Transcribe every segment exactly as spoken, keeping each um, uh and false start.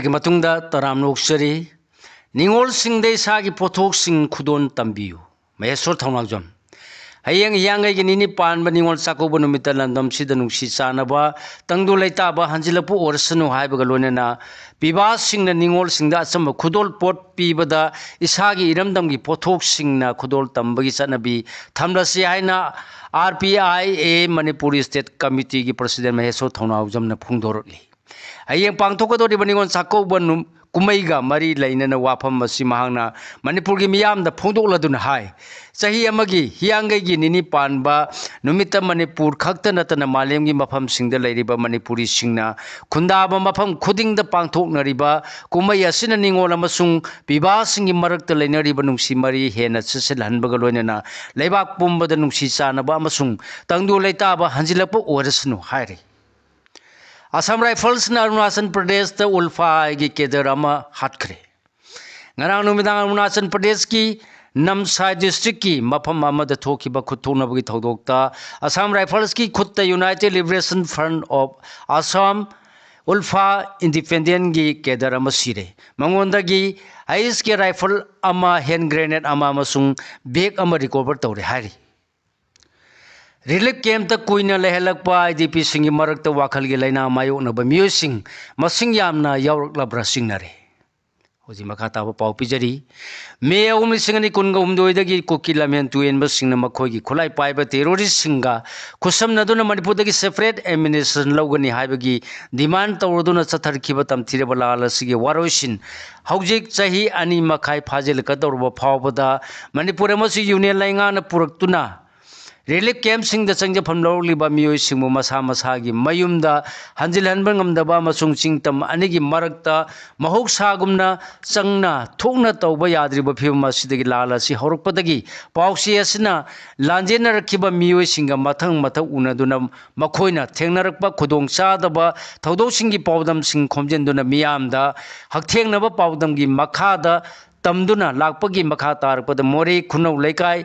ꯒꯤ ꯃꯇꯨꯡꯗ ꯇꯔꯥꯝꯅ ꯑꯣꯛꯆꯔꯤ꯫ ꯅꯤꯉꯣꯜꯁꯤꯡꯗ ꯏꯁꯥꯒꯤ ꯄꯣꯠꯊꯣꯛꯁꯤꯡ ꯈꯨꯗꯣꯜ ꯇꯝꯕꯤꯌꯨ꯫ ꯃꯍꯦꯁꯣꯔ ꯊꯧꯅꯥꯎꯖꯝ꯫ ꯍꯌꯦꯡ ꯍꯤꯌꯥꯡꯒꯩꯒꯤ ꯅꯤꯅꯤ ꯄꯥꯟꯕ ꯅꯤꯉꯣꯜ ꯆꯥꯛꯀꯧꯕ ꯅꯨꯃꯤꯠꯇ ꯂꯝꯗꯝꯁꯤꯗ ꯅꯨꯡꯁꯤ ꯆꯥꯟꯅꯕ, ꯇꯪꯗꯨ ꯂꯩꯇꯥꯕ ꯍꯟꯖꯤꯜꯂꯛꯄ ꯑꯣꯏꯔꯁꯅꯨ ꯍꯥꯏꯕꯒ ꯂꯣꯏꯅꯅ ꯄꯤꯕꯥꯁꯤꯡꯅ ꯅꯤꯉꯣꯜꯁꯤꯡꯗ ꯑꯆꯝꯕ ꯈꯨꯗꯣꯜ ꯄꯣꯠ ꯄꯤꯕꯗ ꯏꯁꯥꯒꯤ ꯏꯔꯝꯗꯝꯒꯤ ꯄꯣꯠꯊꯣꯛꯁꯤꯡꯅ ꯈꯨꯗꯣꯜ ꯇꯝꯕꯒꯤ ꯆꯠꯅꯕꯤ ꯊꯝꯂꯁꯤ ꯍꯥꯏꯅ R P I A Manipur State Committee ꯒꯤ President ꯃꯍꯦꯁꯣꯔ ꯊꯧꯅꯥꯎꯖꯝꯅ ꯐꯣꯡꯗꯣꯔꯛꯂꯤ꯫ ꯍꯌꯦꯡ ꯄꯥꯡꯊꯣꯛꯀꯗꯧꯔꯤꯕ ꯅꯤꯉꯣꯜ ꯆꯥꯛꯀꯧꯕ ꯅꯨ-, ꯀꯨꯝꯍꯩꯒ ꯃꯔꯤ ꯂꯩꯅꯅ ꯋꯥꯐꯝ ꯑꯁꯤ ꯃꯍꯥꯛꯅ ꯃꯅꯤꯄꯨꯔꯒꯤ ꯃꯤꯌꯥꯝꯗ ꯐꯣꯡꯗꯣꯛꯂꯗꯨꯅ ꯍꯥꯏ, ꯆꯍꯤ ꯑꯃꯒꯤ ꯍꯤꯌꯥꯡꯒꯩꯒꯤ ꯅꯤꯅꯤ ꯄꯥꯟꯕ ꯅꯨꯃꯤꯠꯇ ꯃꯅꯤꯄꯨꯔ ꯈꯛꯇ ꯅꯠꯇꯅ ꯃꯥꯂꯦꯝꯒꯤ ꯃꯐꯝꯁꯤꯡꯗ ꯂꯩꯔꯤꯕ ꯃꯅꯤꯄꯨꯔꯤꯁꯤꯡꯅ ꯈꯨꯟꯗꯥꯕ ꯃꯐꯝ ꯈꯨꯗꯤꯡꯗ ꯄꯥꯡꯊꯣꯛꯅꯔꯤꯕ ꯀꯨꯝꯍꯩ ꯑꯁꯤꯅ ꯅꯤꯉꯣꯜ ꯑꯃꯁꯨꯡ ꯄꯤꯕꯥꯁꯤꯡꯒꯤ ꯃꯔꯛꯇ ꯂꯩꯅꯔꯤꯕ ꯅꯨꯡꯁꯤ ꯃꯔꯤ ꯍꯦꯟꯅ ꯆꯦꯠꯁꯤꯜꯍꯟꯕꯒ ꯂꯣꯏꯅꯅ ꯂꯩꯕꯥꯛ ꯄꯨꯝꯕꯗ ꯅꯨꯡꯁꯤ ꯆꯥꯟꯅꯕ ꯑꯃꯁꯨꯡ ꯇꯪꯗꯨ ꯂꯩꯇꯥꯕ ꯍꯟꯖꯤꯜꯂꯛꯄ ꯑꯣꯏꯔꯁꯅꯨ ꯍꯥꯏꯔꯤ꯫ ꯑꯁꯥꯝ ꯔꯥꯏꯐꯜꯁꯅ ꯑꯔꯨꯅꯥꯆꯜ ꯄ꯭ꯔꯗꯦꯁꯇ ꯎꯜꯐꯥꯒꯤ ꯀꯦꯗꯔ ꯑꯃ ꯍꯥꯠꯈ꯭ꯔꯦ꯫ ꯉꯔꯥꯡ ꯅꯨꯃꯤꯗꯥꯡ ꯑꯔꯨꯅꯥꯆꯜ ꯄ꯭ꯔꯗꯦꯁꯀꯤ ꯅꯝꯁꯥꯏ ꯗꯤꯁꯇ꯭ꯔꯤꯛꯀꯤ ꯃꯐꯝ ꯑꯃꯗ ꯊꯣꯛꯈꯤꯕ ꯈꯨꯠ ꯊꯣꯛꯅꯕꯒꯤ ꯊꯧꯗꯣꯛꯇ ꯑꯁꯥꯝ ꯔꯥꯏꯐꯜꯁꯀꯤ ꯈꯨꯠꯇ United Liberation Front of Assam, ULFA, ꯏꯟꯗꯤꯄꯦꯟꯗꯦꯟꯒꯤ ꯀꯦꯗꯔ ꯑꯃ ꯁꯤꯔꯦ꯫ ꯃꯉꯣꯟꯗꯒꯤ ꯑꯩꯆ ꯀꯦ ꯔꯥꯏꯐꯜ ꯑꯃ, ꯍꯦꯟ ꯒ꯭ꯔꯦꯅꯦꯗ ꯑꯃ ꯑꯃꯁꯨꯡ ꯕꯦꯒ ꯑꯃ ꯔꯤꯀꯣꯚꯔ ꯇꯧꯔꯦ ꯍꯥꯏꯔꯤ꯫ ꯔꯤꯂꯤꯐ ꯀꯦꯝꯞꯇ ꯀꯨꯏꯅ ꯂꯩꯍꯜꯂꯛꯄ IDPꯁꯤꯡꯒꯤ ꯃꯔꯛꯇ ꯋꯥꯈꯜꯒꯤ ꯂꯥꯏꯅꯥ ꯃꯥꯌꯣꯛꯅꯕ ꯃꯤꯑꯣꯏꯁꯤꯡ ꯃꯁꯤꯡ ꯌꯥꯝꯅ ꯌꯥꯎꯔꯛꯂꯕ꯭ꯔꯥ ꯆꯤꯡꯅꯔꯦ꯫ ꯍꯧꯖꯤꯛ ꯃꯈꯥ ꯇꯥꯕ ꯄꯥꯎ ꯄꯤꯖꯔꯤ꯫ ꯃꯦ ꯑꯍꯨꯝ, ꯂꯤꯁꯤꯡ ꯑꯅꯤ ꯀꯨꯟꯒ ꯍꯨꯝꯗꯣꯏꯗꯒꯤ ꯀꯨꯀꯤ ꯂꯝꯍꯦꯟ ꯇꯨꯍꯦꯟꯕꯁꯤꯡꯅ ꯃꯈꯣꯏꯒꯤ ꯈꯨꯠꯂꯥꯏ ꯄꯥꯏꯕ ꯇꯦꯔꯣꯔꯤꯁꯁꯤꯡꯒ ꯈꯨꯠꯁꯝꯅꯗꯨꯅ ꯃꯅꯤꯄꯨꯔꯗꯒꯤ separate administration ꯂꯧꯒꯅꯤ ꯍꯥꯏꯕꯒꯤ demand ꯇꯧꯔꯗꯨꯅ ꯆꯠꯊꯔꯛꯈꯤꯕ ꯇꯝꯊꯤꯔꯕ ꯂꯥꯜ ꯑꯁꯤꯒꯤ ꯋꯥꯔꯣꯏꯁꯤꯟ ꯍꯧꯖꯤꯛ ꯆꯍꯤ ꯑꯅꯤ ꯃꯈꯥꯏ ꯐꯥꯖꯤꯜꯂꯛꯀꯗꯧꯔꯕ ꯐꯥꯎꯕꯗ ꯃꯅꯤꯄꯨꯔ ꯑꯃꯁꯨꯡ ꯌꯨꯅꯤꯌꯟ ꯂꯩꯉꯥꯛꯅ ꯄꯨꯔꯛꯇꯨꯅ ꯔꯤꯂꯤꯐ ꯀꯦꯝꯞꯁꯤꯡꯗ ꯆꯪꯖꯐꯝ ꯂꯧꯔꯛꯂꯤꯕ ꯃꯤꯑꯣꯏꯁꯤꯡꯕꯨ ꯃꯁꯥ ꯃꯁꯥꯒꯤ ꯃꯌꯨꯝꯗ ꯍꯟꯖꯤꯜꯍꯟꯕ ꯉꯝꯗꯕ ꯑꯃꯁꯨꯡ ꯆꯤꯡꯇꯝ ꯑꯅꯤꯒꯤ ꯃꯔꯛꯇ ꯃꯍꯧꯁꯥꯒꯨꯝꯅ ꯆꯪꯅ ꯊꯣꯛꯅ ꯇꯧꯕ ꯌꯥꯗ꯭ꯔꯤꯕ ꯐꯤꯕꯝ ꯑꯁꯤꯗꯒꯤ ꯂꯥꯜ ꯑꯁꯤ ꯍꯧꯔꯛꯄꯗꯒꯤ ꯄꯥꯎꯆꯦ ꯑꯁꯤꯅ ꯂꯥꯟꯖꯦꯟꯅꯔꯛꯈꯤꯕ ꯃꯤꯑꯣꯏꯁꯤꯡꯒ ꯃꯊꯪ ꯃꯊꯪ ꯎꯅꯗꯨꯅ ꯃꯈꯣꯏꯅ ꯊꯦꯡꯅꯔꯛꯄ ꯈꯨꯗꯣꯡꯆꯥꯗꯕ ꯊꯧꯗꯣꯛꯁꯤꯡꯒꯤ ꯄꯥꯎꯗꯝꯁꯤꯡ ꯈꯣꯝꯖꯤꯟꯗꯨꯅ ꯃꯤꯌꯥꯝꯗ ꯍꯛꯊꯦꯡꯅꯕ ꯄꯥꯎꯗꯝꯒꯤ ꯃꯈꯥꯗ ꯇꯝꯗꯨꯅ ꯂꯥꯛꯄꯒꯤ ꯃꯈꯥ ꯇꯥꯔꯛꯄꯗ ꯃꯣꯔꯦ ꯈꯨꯅꯧ ꯂꯩꯀꯥꯏ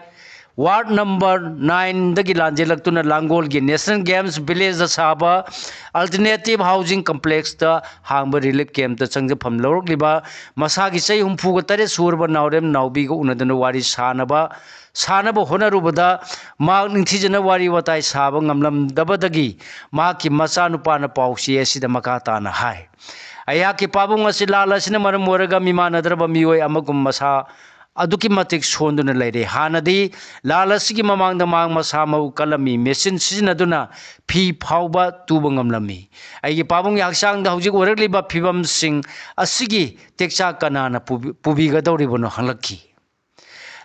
ꯋꯥꯔꯗ ꯅꯝꯕꯔ ꯅꯥꯏꯟꯗꯒꯤ ꯂꯥꯟꯖꯦꯜꯂꯛꯇꯨꯅ ꯂꯥꯡꯒꯣꯜꯒꯤ National Games Villageꯇ ꯁꯥꯕ Alternative Housing Complexꯇ ꯍꯥꯡꯕ relief campꯇ ꯆꯪꯖꯐꯝ ꯂꯧꯔꯛꯂꯤꯕ ꯃꯁꯥꯒꯤ ꯆꯍꯤ ꯍꯨꯝꯐꯨꯒ ꯇꯔꯦꯠ ꯁꯨꯔꯕ ꯅꯥꯎꯔꯦꯝ ꯅꯥꯎꯕꯤꯒ ꯎꯅꯗꯨꯅ ꯋꯥꯔꯤ ꯁꯥꯅꯕ, ꯁꯥꯅꯕ ꯍꯣꯠꯅꯔꯨꯕꯗ ꯃꯍꯥꯛ ꯅꯤꯡꯊꯤꯖꯅ ꯋꯥꯔꯤ ꯋꯥꯇꯥꯏ ꯁꯥꯕ ꯉꯝꯂꯝꯗꯕꯗꯒꯤ ꯃꯍꯥꯛꯀꯤ ꯃꯆꯥꯅꯨꯄꯥꯅ ꯄꯥꯎꯆꯦ ꯑꯁꯤꯗ ꯃꯈꯥ ꯇꯥꯅ ꯍꯥꯏ, "ꯑꯩꯍꯥꯛꯀꯤ ꯄꯥꯕꯨꯡ ꯑꯁꯤ ꯂꯥꯜ ꯑꯁꯤꯅ ꯃꯔꯝ ꯑꯣꯏꯔꯒ ꯃꯤꯃꯥꯟꯅꯗ꯭ꯔꯕ ꯃꯤꯑꯣꯏ ꯑꯃꯒꯨꯝ ꯃꯁꯥ ꯑꯗꯨꯛꯀꯤ ꯃꯇꯤꯛ ꯁꯣꯟꯗꯨꯅ ꯂꯩꯔꯦ꯫ ꯍꯥꯟꯅꯗꯤ ꯂꯥꯜ ꯑꯁꯤꯒꯤ ꯃꯃꯥꯡꯗ ꯃꯍꯥꯛ ꯃꯁꯥ ꯃꯎ ꯀꯜꯂꯝꯃꯤ, ꯃꯦꯆꯤꯟ ꯁꯤꯖꯤꯟꯅꯗꯨꯅ ꯐꯤ ꯐꯥꯎꯕ ꯇꯨꯕ ꯉꯝꯂꯝꯃꯤ꯫ ꯑꯩꯒꯤ ꯄꯥꯕꯨꯡꯒꯤ ꯍꯛꯆꯥꯡꯗ ꯍꯧꯖꯤꯛ ꯑꯣꯏꯔꯛꯂꯤꯕ ꯐꯤꯕꯝꯁꯤꯡ ꯑꯁꯤꯒꯤ ꯇꯦꯛꯆꯥꯛ ꯀꯅꯥꯅ ꯄꯨꯕꯤ-, ꯄꯨꯕꯤꯒꯗꯧꯔꯤꯕꯅꯣ?" ꯍꯪꯂꯛꯈꯤ꯫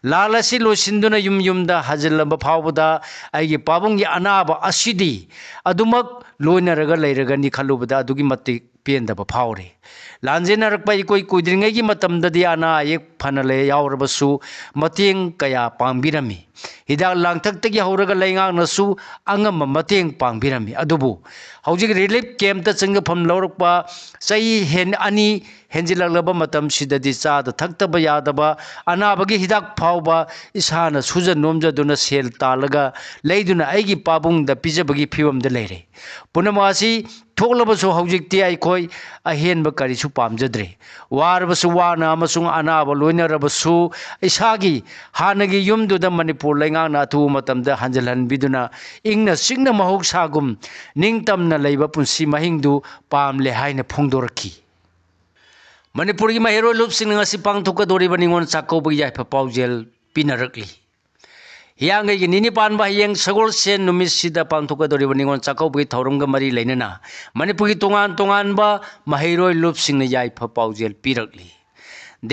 ꯂꯥꯜ ꯑꯁꯤ ꯂꯣꯏꯁꯤꯟꯗꯨꯅ ꯌꯨꯝ ꯌꯨꯝꯗ ꯍꯟꯖꯤꯜꯂꯕ ꯐꯥꯎꯕꯗ ꯑꯩꯒꯤ ꯄꯥꯕꯨꯡꯒꯤ ꯑꯅꯥꯕ ꯑꯁꯤꯗꯤ ꯑꯗꯨꯃꯛ ꯂꯣꯏꯅꯔꯒ ꯂꯩꯔꯒꯅꯤ ꯈꯜꯂꯨꯕꯗ ꯑꯗꯨꯛꯀꯤ ꯃꯇꯤꯛ ꯄꯦꯟꯗꯕ ꯐꯥꯎꯔꯤ꯫ ꯂꯥꯟꯖꯦꯟꯅꯔꯛꯄ ꯏꯀꯨꯏ ꯀꯨꯏꯗ꯭ꯔꯤꯉꯩꯒꯤ ꯃꯇꯝꯗꯗꯤ ꯑꯅꯥ ꯑꯌꯦꯛ ꯐꯅ ꯂꯩ ꯌꯥꯎꯔꯕꯁꯨ ꯃꯇꯦꯡ ꯀꯌꯥ ꯄꯥꯡꯕꯤꯔꯝꯃꯤ꯫ ꯍꯤꯗꯥꯛ ꯂꯥꯡꯊꯛꯇꯒꯤ ꯍꯧꯔꯒ ꯂꯩꯉꯥꯛꯅꯁꯨ ꯑꯉꯝꯕ ꯃꯇꯦꯡ ꯄꯥꯡꯕꯤꯔꯝꯃꯤ꯫ ꯑꯗꯨꯕꯨ ꯍꯧꯖꯤꯛ relief campꯇ ꯆꯪꯖꯐꯝ ꯂꯧꯔꯛꯄ ꯆꯍꯤ ꯍꯦꯟ-, ꯑꯅꯤ ꯍꯦꯟꯖꯤꯜꯂꯛꯂꯕ ꯃꯇꯝꯁꯤꯗꯗꯤ ꯆꯥꯗ ꯊꯛꯇꯕ ꯌꯥꯗꯕ, ꯑꯅꯥꯕꯒꯤ ꯍꯤꯗꯥꯛ ꯐꯥꯎꯕ ꯏꯁꯥꯅ ꯁꯨꯖ ꯅꯣꯝꯖꯗꯨꯅ ꯁꯦꯜ ꯇꯥꯜꯂꯒ ꯂꯩꯗꯨꯅ ꯑꯩꯒꯤ ꯄꯥꯕꯨꯡꯗ ꯄꯤꯖꯕꯒꯤ ꯐꯤꯕꯝꯗ ꯂꯩꯔꯦ꯫ ꯄꯨꯝꯅꯃꯛ ꯑꯁꯤ ꯊꯣꯛꯂꯕꯁꯨ ꯍꯧꯖꯤꯛꯇꯤ ꯑꯩꯈꯣꯏ ꯑꯍꯦꯟꯕ ꯀꯔꯤꯁꯨ ꯄꯥꯝꯖꯗ꯭ꯔꯦ꯫ ꯋꯥꯔꯕꯁꯨ ꯋꯥꯅ ꯑꯃꯁꯨꯡ ꯑꯅꯥꯕ ꯂꯣꯏꯅꯔꯕꯁꯨ ꯏꯁꯥꯒꯤ ꯍꯥꯟꯅꯒꯤ ꯌꯨꯝꯗꯨꯗ ꯃꯅꯤꯄꯨꯔ ꯂꯩꯉꯥꯛꯅ ꯑꯊꯨꯕ ꯃꯇꯝꯗ ꯍꯟꯖꯤꯜꯍꯟꯕꯤꯗꯨꯅ ꯏꯪꯅ ꯆꯤꯛꯅ ꯃꯍꯧꯁꯥꯒꯨꯝ ꯅꯤꯡꯇꯝꯅ ꯂꯩꯕ ꯄꯨꯟꯁꯤ ꯃꯍꯤꯡꯗꯨ ꯄꯥꯝꯂꯦ ꯍꯥꯏꯅ ꯐꯣꯡꯗꯣꯔꯛꯈꯤ꯫ ꯃꯅꯤꯄꯨꯔꯒꯤ ꯃꯍꯩꯔꯣꯏ ꯂꯨꯞꯁꯤꯡꯅ ꯉꯁꯤ ꯄꯥꯡꯊꯣꯛꯀꯗꯧꯔꯤꯕ ꯅꯤꯉꯣꯜ ꯆꯥꯛꯀꯧꯕꯒꯤ ꯌꯥꯏꯐ ꯄꯥꯎꯖꯦꯜ ꯄꯤꯅꯔꯛꯂꯤ꯫ ꯍꯤꯌꯥꯡꯒꯩꯒꯤ ꯅꯤꯅꯤ ꯄꯥꯟꯕ ꯍꯌꯦꯡ ꯁꯒꯣꯜꯁꯦꯟ ꯅꯨꯃꯤꯠꯁꯤꯗ ꯄꯥꯡꯊꯣꯛꯀꯗꯧꯔꯤꯕ ꯅꯤꯉꯣꯜ ꯆꯥꯛꯀꯧꯕꯒꯤ ꯊꯧꯔꯝꯒ ꯃꯔꯤ ꯂꯩꯅꯅ ꯃꯅꯤꯄꯨꯔꯒꯤ ꯇꯣꯉꯥꯟ ꯇꯣꯉꯥꯟꯕ ꯃꯍꯩꯔꯣꯏ ꯂꯨꯞꯁꯤꯡꯅ ꯌꯥꯏꯐ ꯄꯥꯎꯖꯦꯜ ꯄꯤꯔꯛꯂꯤ꯫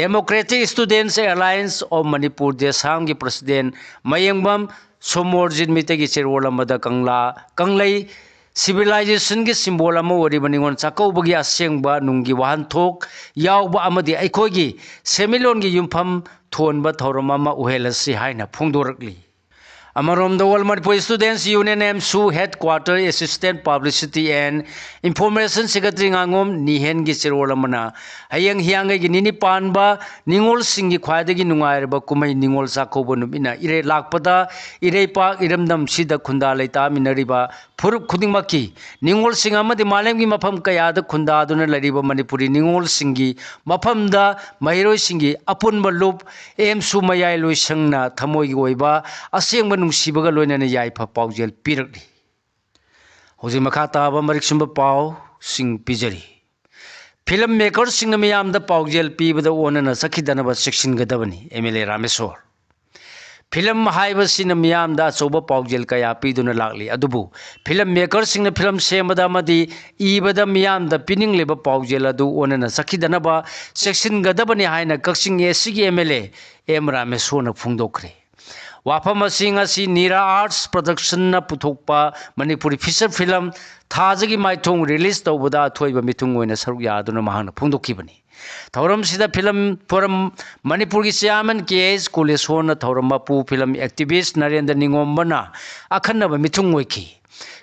Democratic Students Alliance of Manipur, ꯗꯦꯁꯥꯝꯒꯤ president ꯃꯌꯦꯡꯕꯝ ꯁꯣꯃꯣꯔꯖꯤꯠ ꯃꯤꯇꯩꯒꯤ ꯆꯦꯔꯣꯜ ꯑꯃꯗ ꯀꯪꯂꯥ, ꯀꯪꯂꯩ civilizationꯒꯤ symbol ꯑꯃ ꯑꯣꯏꯔꯤꯕ ꯅꯤꯉꯣꯜ ꯆꯥꯛꯀꯧꯕꯒꯤ ꯑꯁꯦꯡꯕ ꯅꯨꯡꯒꯤ ꯋꯥꯍꯟꯊꯣꯛ ꯌꯥꯎꯕ ꯑꯃꯗꯤ ꯑꯩꯈꯣꯏꯒꯤ ꯁꯦꯟꯃꯤꯠꯂꯣꯟꯒꯤ ꯌꯨꯝꯐꯝ ꯊꯣꯟꯕ ꯊꯧꯔꯝ ꯑꯃ ꯑꯣꯏꯍꯜꯂꯁꯤ ꯍꯥꯏꯅ ꯐꯣꯡꯗꯣꯔꯛꯂꯤ꯫ ꯑꯃꯔꯣꯝꯗ, All Manipur Students Union, ꯑꯦꯝꯁꯨ, Headquarter Assistant Publicity and Information Secretary ꯉꯥꯉꯣꯝ ꯅꯤꯍꯦꯟꯒꯤ ꯆꯦꯔꯣꯜ ꯑꯃꯅ ꯍꯌꯦꯡ ꯍꯤꯌꯥꯡꯒꯩꯒꯤ ꯅꯤꯅꯤ ꯄꯥꯟꯕ ꯅꯤꯉꯣꯜꯁꯤꯡꯒꯤ ꯈ꯭ꯋꯥꯏꯗꯒꯤ ꯅꯨꯡꯉꯥꯏꯔꯕ ꯀꯨꯝꯍꯩ ꯅꯤꯉꯣꯜ ꯆꯥꯛꯀꯧꯕ ꯅꯨꯃꯤꯠꯅ ꯏꯔꯩ ꯂꯥꯛꯄꯗ ꯏꯔꯩꯄꯥꯛ ꯏꯔꯝꯗꯝꯁꯤꯗ ꯈꯨꯟꯗꯥ ꯂꯩꯇꯥꯃꯤꯟꯅꯔꯤꯕ ꯐꯨꯔꯨꯞ ꯈꯨꯗꯤꯡꯃꯛꯀꯤ ꯅꯤꯉꯣꯜꯁꯤꯡ ꯑꯃꯗꯤ ꯃꯥꯂꯦꯝꯒꯤ ꯃꯐꯝ ꯀꯌꯥꯗ ꯈꯨꯟꯗꯥꯗꯨꯅ ꯂꯩꯔꯤꯕ ꯃꯅꯤꯄꯨꯔꯤ ꯅꯤꯉꯣꯜꯁꯤꯡꯒꯤ ꯃꯐꯝꯗ ꯃꯍꯩꯔꯣꯏꯁꯤꯡꯒꯤ ꯑꯄꯨꯟꯕ ꯂꯨꯞ ꯑꯦꯝꯁꯨ ꯃꯌꯥꯏ ꯂꯣꯏꯁꯪꯅ ꯊꯃꯣꯏꯒꯤ ꯑꯣꯏꯕ ꯑꯁꯦꯡꯕ ꯅꯨꯡꯁꯤꯕꯒ ꯂꯣꯏꯅꯅ ꯌꯥꯏꯐ ꯄꯥꯎꯖꯦꯜ ꯄꯤꯔꯛꯂꯤ꯫ ꯍꯧꯖꯤꯛ ꯃꯈꯥ ꯇꯥꯕ ꯃꯔꯤꯛ ꯁꯨꯝꯕ ꯄꯥꯎꯁꯤꯡ ꯄꯤꯖꯔꯤ꯫ ꯐꯤꯂꯝ ꯃꯦꯀꯔꯁꯤꯡꯅ ꯃꯤꯌꯥꯝꯗ ꯄꯥꯎꯖꯦꯜ ꯄꯤꯕꯗ ꯑꯣꯟꯅꯅ ꯆꯠꯈꯤꯗꯅꯕ ꯆꯦꯛꯁꯤꯟꯒꯗꯕꯅꯤ, M L A Rameshwor. Film ꯍꯥꯏꯕꯁꯤꯅ ꯃꯤꯌꯥꯝꯗ ꯑꯆꯧꯕ ꯄꯥꯎꯖꯦꯜ ꯀꯌꯥ ꯄꯤꯗꯨꯅ ꯂꯥꯛꯂꯤ, ꯑꯗꯨꯕꯨ ꯐꯤꯂꯝ ꯃꯦꯀꯔꯁꯤꯡꯅ ꯐꯤꯂꯝ ꯁꯦꯝꯕꯗ ꯑꯃꯗꯤ ꯏꯕꯗ ꯃꯤꯌꯥꯝꯗ ꯄꯤꯅꯤꯡꯂꯤꯕ ꯄꯥꯎꯖꯦꯜ ꯑꯗꯨ ꯑꯣꯟꯅꯅ ꯆꯠꯈꯤꯗꯅꯕ ꯆꯦꯛꯁꯤꯟꯒꯗꯕꯅꯤ ꯍꯥꯏꯅ ꯀꯛꯆꯤꯡ ꯑꯦ ꯁꯤꯒꯤ ꯑꯦꯝ ꯑꯦꯜ ꯑꯦ ꯑꯦꯝ ꯔꯥꯃꯦꯁꯣꯔꯅ ꯐꯣꯡꯗꯣꯛꯈ꯭ꯔꯦ꯫ ꯋꯥꯐꯝ ꯑꯁꯤ ꯉꯁꯤ ꯅꯤꯔꯥ ꯑꯥꯔꯠꯁ ꯄ꯭ꯔꯗꯛꯁꯟꯅ ꯄꯨꯊꯣꯛꯄ ꯃꯅꯤꯄꯨꯔꯤ ꯐꯤꯆꯔ ꯐꯤꯂꯝ ꯊꯥꯖꯒꯤ ꯃꯥꯏꯊꯣꯡ ꯔꯤꯂꯤꯖ ꯇꯧꯕꯗ ꯑꯊꯣꯏꯕ ꯃꯤꯊꯨꯡ ꯑꯣꯏꯅ ꯁꯔꯨꯛ ꯌꯥꯗꯨꯅ ꯃꯍꯥꯛꯅ ꯐꯣꯡꯗꯣꯛꯈꯤꯕꯅꯤ꯫ ꯊꯧꯔꯝꯁꯤꯗ ꯐꯤꯂꯝ ꯐꯣꯔꯝ ꯃꯅꯤꯄꯨꯔꯒꯤ ꯆꯤꯌꯥꯔꯃꯦꯟ ꯀꯦ ꯑꯩꯆ ꯀꯨꯂꯦꯁꯣꯔꯅ ꯊꯧꯔꯝ ꯃꯄꯨ ꯐꯤꯂꯝ ꯑꯦꯛꯇꯤꯚꯤꯁ ꯅꯔꯦꯟꯗ꯭ꯔ ꯅꯤꯉꯣꯝꯕꯅ ꯑꯈꯟꯅꯕ ꯃꯤꯊꯨꯡ ꯑꯣꯏꯈꯤ꯫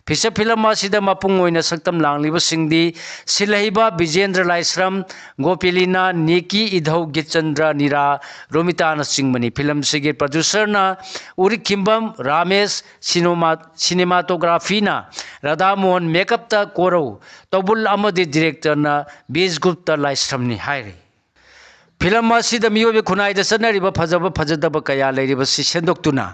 ꯐꯤꯆꯔ ꯐꯤꯂꯝ ꯑꯁꯤꯗ ꯃꯄꯨꯡ ꯑꯣꯏꯅ ꯁꯛꯇꯝ ꯂꯥꯡꯂꯤꯕꯁꯤꯡꯗꯤ ꯁꯤꯜꯍꯩꯕ ꯕꯤꯖꯦꯟꯗ꯭ꯔ ꯂꯥꯏꯁ꯭ꯔꯝ, ꯒꯣꯄꯤꯂꯤꯅꯥ, ꯅꯤꯀꯤ ꯏꯙꯧ, ꯒꯤꯠꯆꯟꯗ꯭ꯔ, ꯅꯤꯔꯥ, ꯔꯣꯃꯤꯇꯥꯅꯆꯤꯡꯕꯅꯤ꯫ ꯐꯤꯂꯝꯁꯤꯒꯤ ꯄ꯭ꯔꯗ꯭ꯌꯨꯁꯔꯅ ꯎꯔꯤꯈꯤꯝꯕꯝ ꯔꯥꯃꯦꯁ, ꯁꯤꯅꯣꯃꯥ-, ꯁꯤꯅꯦꯃꯥꯇꯣꯒ꯭ꯔꯥꯐꯤꯅ ꯔꯥꯙꯥꯃꯣꯍꯟ, ꯃꯦꯀꯞꯇ ꯀꯣꯔꯧ ꯇꯧꯕꯨꯜ ꯑꯃꯗꯤ ꯗꯤꯔꯦꯛꯇꯔꯅ ꯕꯤꯁꯒꯨꯞꯇ ꯂꯥꯏꯁ꯭ꯔꯝꯅꯤ ꯍꯥꯏꯔꯤ꯫ ꯐꯤꯂꯝ ꯑꯁꯤꯗ ꯃꯤꯑꯣꯏꯕ ꯈꯨꯟꯅꯥꯏꯗ ꯆꯠꯅꯔꯤꯕ ꯐꯖꯕ ꯐꯖꯗꯕ ꯀꯌꯥ ꯂꯩꯔꯤꯕꯁꯤ ꯁꯦꯝꯗꯣꯛꯇꯨꯅ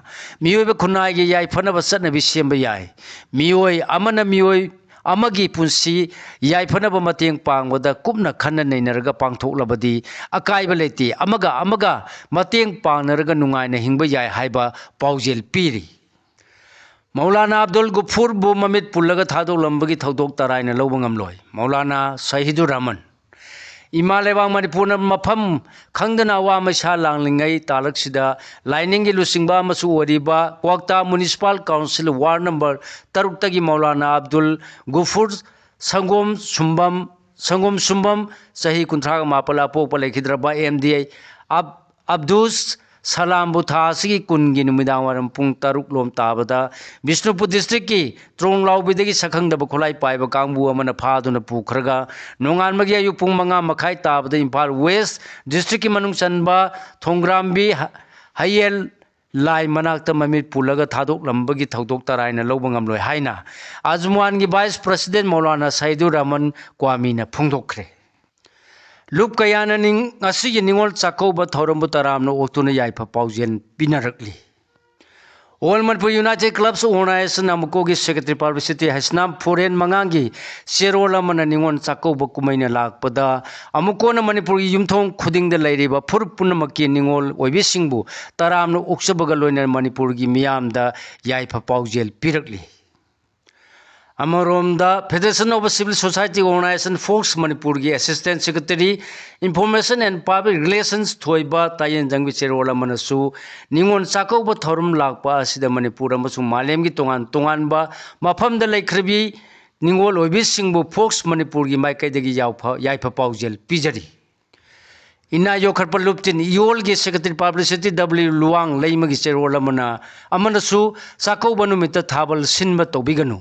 ꯃꯤꯑꯣꯏꯕ ꯈꯨꯟꯅꯥꯏꯒꯤ ꯌꯥꯏꯐꯅꯕ ꯆꯠꯅꯕꯤ ꯁꯦꯝꯕ ꯌꯥꯏ꯫ ꯃꯤꯑꯣꯏ ꯑꯃꯅ ꯃꯤꯑꯣꯏ ꯑꯃꯒꯤ ꯄꯨꯟꯁꯤ ꯌꯥꯏꯐꯅꯕ ꯃꯇꯦꯡ ꯄꯥꯡꯕꯗ ꯀꯨꯞꯅ ꯈꯟꯅ ꯅꯩꯅꯔꯒ ꯄꯥꯡꯊꯣꯛꯂꯕꯗꯤ ꯑꯀꯥꯏꯕ ꯂꯩꯇꯦ꯫ ꯑꯃꯒ ꯑꯃꯒ ꯃꯇꯦꯡ ꯄꯥꯡꯅꯔꯒ ꯅꯨꯡꯉꯥꯏꯅ ꯍꯤꯡꯕ ꯌꯥꯏ ꯍꯥꯏꯕ ꯄꯥꯎꯖꯦꯜ ꯄꯤꯔꯤ꯫ ꯃꯧꯂꯥꯅꯥ ꯑꯕꯗꯨꯜ ꯒꯨꯐꯨꯔꯕꯨ ꯃꯃꯤꯠ ꯄꯨꯜꯂꯒ ꯊꯥꯗꯣꯛꯂꯝꯕꯒꯤ ꯊꯧꯗꯣꯛ ꯇꯔꯥꯏꯅ ꯂꯧꯕ ꯉꯝꯂꯣꯏ꯫ ꯃꯧꯂꯥꯅꯥ ꯁꯍꯤꯗꯨꯔ ꯔꯍꯃꯟ꯫ ꯏꯃꯥ ꯂꯩꯕꯥꯛ ꯃꯅꯤꯄꯨꯔꯅ ꯃꯐꯝ ꯈꯪꯗꯅ ꯑꯋꯥ ꯃꯩꯁꯥ ꯂꯥꯡꯂꯤꯉꯩ ꯇꯥꯂꯛꯁꯤꯗ ꯂꯥꯏꯅꯤꯡꯒꯤ ꯂꯨꯆꯤꯡꯕ ꯑꯃꯁꯨ ꯑꯣꯏꯔꯤꯕ ꯀ꯭ꯋꯥꯛꯇꯥ ꯃ꯭ꯌꯨꯅꯤꯁꯤꯄꯥꯜ ꯀꯥꯎꯟꯁꯤꯜ ꯋꯥꯔꯗ ꯅꯝꯕꯔ ꯇꯔꯨꯛꯇꯒꯤ ꯃꯧꯂꯥꯅꯥ ꯑꯕꯗꯨꯜ ꯒꯨꯐꯨꯔ ꯁꯪꯒꯣꯝ ꯁꯨꯝꯕꯝ, ꯁꯪꯒꯣꯝ ꯁꯨꯝꯕꯝ, ꯆꯍꯤ ꯀꯨꯟꯊ꯭ꯔꯥꯒ ꯃꯥꯄꯜ, ꯑꯄꯣꯛꯄ ꯂꯩꯈꯤꯗ꯭ꯔꯕ ꯑꯦꯝ ꯗꯤ ꯑꯕ-, ꯑꯕꯗꯨꯁ ꯁꯂꯥꯝꯕꯨ ꯊꯥ ꯑꯁꯤꯒꯤ ꯀꯨꯟꯒꯤ ꯅꯨꯃꯤꯗꯥꯡ ꯋꯥꯏꯔꯝ ꯄꯨꯡ ꯇꯔꯨꯛ ꯂꯣꯝ ꯇꯥꯕꯗ ꯕꯤꯁꯅꯨꯄꯨꯔ ꯗꯤꯁꯇ꯭ꯔꯤꯛꯀꯤ ꯇ꯭ꯔꯣꯡꯂꯥꯎꯕꯤꯗꯒꯤ ꯁꯛꯈꯪꯗꯕ ꯈꯨꯠꯂꯥꯏ ꯄꯥꯏꯕ ꯀꯥꯡꯕꯨ ꯑꯃꯅ ꯐꯥꯗꯨꯅ ꯄꯨꯈ꯭ꯔꯒ ꯅꯣꯡꯉꯥꯟꯕꯒꯤ ꯑꯌꯨꯛ ꯄꯨꯡ ꯃꯉꯥ ꯃꯈꯥꯏ ꯇꯥꯕꯗ ꯏꯝꯐꯥꯜ ꯋꯦꯁ ꯗꯤꯁꯇ꯭ꯔꯤꯛꯀꯤ ꯃꯅꯨꯡ ꯆꯟꯕ ꯊꯣꯡꯒ꯭ꯔꯥꯝꯕꯤ ꯍ-, ꯍꯌꯦꯜ ꯂꯥꯏ ꯃꯅꯥꯛꯇ ꯃꯃꯤꯠ ꯄꯨꯜꯂꯒ ꯊꯥꯗꯣꯛꯂꯝꯕꯒꯤ ꯊꯧꯗꯣꯛ ꯇꯔꯥꯏꯅ ꯂꯧꯕ ꯉꯝꯂꯣꯏ ꯍꯥꯏꯅ ꯑꯖꯃꯨꯋꯥꯟꯒꯤ ꯚꯥꯏꯁ ꯄ꯭ꯔꯁꯤꯗꯦꯟ ꯃꯧꯂꯥꯅꯥ ꯁꯩꯗꯨꯔ ꯔꯍꯃꯟ ꯀ꯭ꯋꯥꯃꯤꯅ ꯐꯣꯡꯗꯣꯛꯈ꯭ꯔꯦ꯫ ꯂꯨꯞ ꯀꯌꯥꯅ ꯅꯤꯡ-, ꯉꯁꯤꯒꯤ ꯅꯤꯉꯣꯜ ꯆꯥꯛꯀꯧꯕ ꯊꯧꯔꯝꯕꯨ ꯇꯔꯥꯝꯅ ꯑꯣꯛꯇꯨꯅ ꯌꯥꯏꯐ ꯄꯥꯎꯖꯦꯜ ꯄꯤꯅꯔꯛꯂꯤ꯫ All Manipur united clubs organization ꯑꯃꯨꯛꯀꯣꯒꯤ ꯁꯦꯀ꯭ꯔꯦꯇꯔꯤ ꯄꯕ꯭ꯂꯤꯁꯤꯇꯤ ꯍꯩꯁꯅꯥꯝ ꯐꯣꯔꯦꯟ ꯃꯉꯥꯡꯒꯤ ꯆꯦꯔꯣꯜ ꯑꯃꯅ ꯅꯤꯉꯣꯜ ꯆꯥꯛꯀꯧꯕ ꯀꯨꯝꯍꯩꯅ ꯂꯥꯛꯄꯗ ꯑꯃꯨꯛꯀꯣꯅ ꯃꯅꯤꯄꯨꯔꯒꯤ ꯌꯨꯝꯊꯣꯡ ꯈꯨꯗꯤꯡꯗ ꯂꯩꯔꯤꯕ ꯐꯨꯔꯨꯞ ꯄꯨꯝꯅꯃꯛꯀꯤ ꯅꯤꯉꯣꯜ ꯑꯣꯏꯕꯤꯁꯤꯡꯕꯨ ꯇꯔꯥꯝꯅ ꯑꯣꯛꯆꯕꯒ ꯂꯣꯏꯅꯅ ꯃꯅꯤꯄꯨꯔꯒꯤ ꯃꯤꯌꯥꯝꯗ ꯌꯥꯏꯐ ꯄꯥꯎꯖꯦꯜ ꯄꯤꯔꯛꯂꯤ꯫ ꯑꯃꯔꯣꯝꯗ Federation of Civil Society Organization FOCS ꯃꯅꯤꯄꯨꯔꯒꯤ assistant secretary information and public relations ꯊꯣꯏꯕ ꯇꯥꯌꯦꯟꯖꯝꯒꯤ ꯆꯦꯔꯣꯜ ꯑꯃꯅꯁꯨ ꯅꯤꯉꯣꯜ ꯆꯥꯛꯀꯧꯕ ꯊꯧꯔꯝ ꯂꯥꯛꯄ ꯑꯁꯤꯗ ꯃꯅꯤꯄꯨꯔ ꯑꯃꯁꯨꯡ ꯃꯥꯂꯦꯝꯒꯤ ꯇꯣꯉꯥꯟ ꯇꯣꯉꯥꯟꯕ ꯃꯐꯝꯗ ꯂꯩꯈ꯭ꯔꯕꯤ ꯅꯤꯉꯣꯜ ꯑꯣꯏꯕꯤꯁꯤꯡꯕꯨ ꯐꯣꯛꯁ ꯃꯅꯤꯄꯨꯔꯒꯤ ꯃꯥꯏꯀꯩꯗꯒꯤ ꯌꯥꯎꯐ-, ꯌꯥꯏꯐ ꯄꯥꯎꯖꯦꯜ ꯄꯤꯖꯔꯤ꯫ ꯏꯅꯥ ꯌꯣꯛꯈꯠꯄ ꯂꯨꯞꯇꯤꯟ ꯏꯌꯣꯜꯒꯤ ꯁꯦꯀ꯭ꯔꯦꯇꯔꯤ ꯄꯕ꯭ꯂꯤꯁꯤꯇꯤ ꯗꯕ꯭ꯂꯤꯎ ꯂꯨꯋꯥꯡ ꯂꯩꯃꯒꯤ ꯆꯦꯔꯣꯜ ꯑꯃꯅ, ꯑꯃꯅꯁꯨ ꯆꯥꯛꯀꯧꯕ ꯅꯨꯃꯤꯠꯇ ꯊꯥꯕꯜ ꯁꯤꯟꯕ ꯇꯧꯕꯤꯒꯅꯨ꯫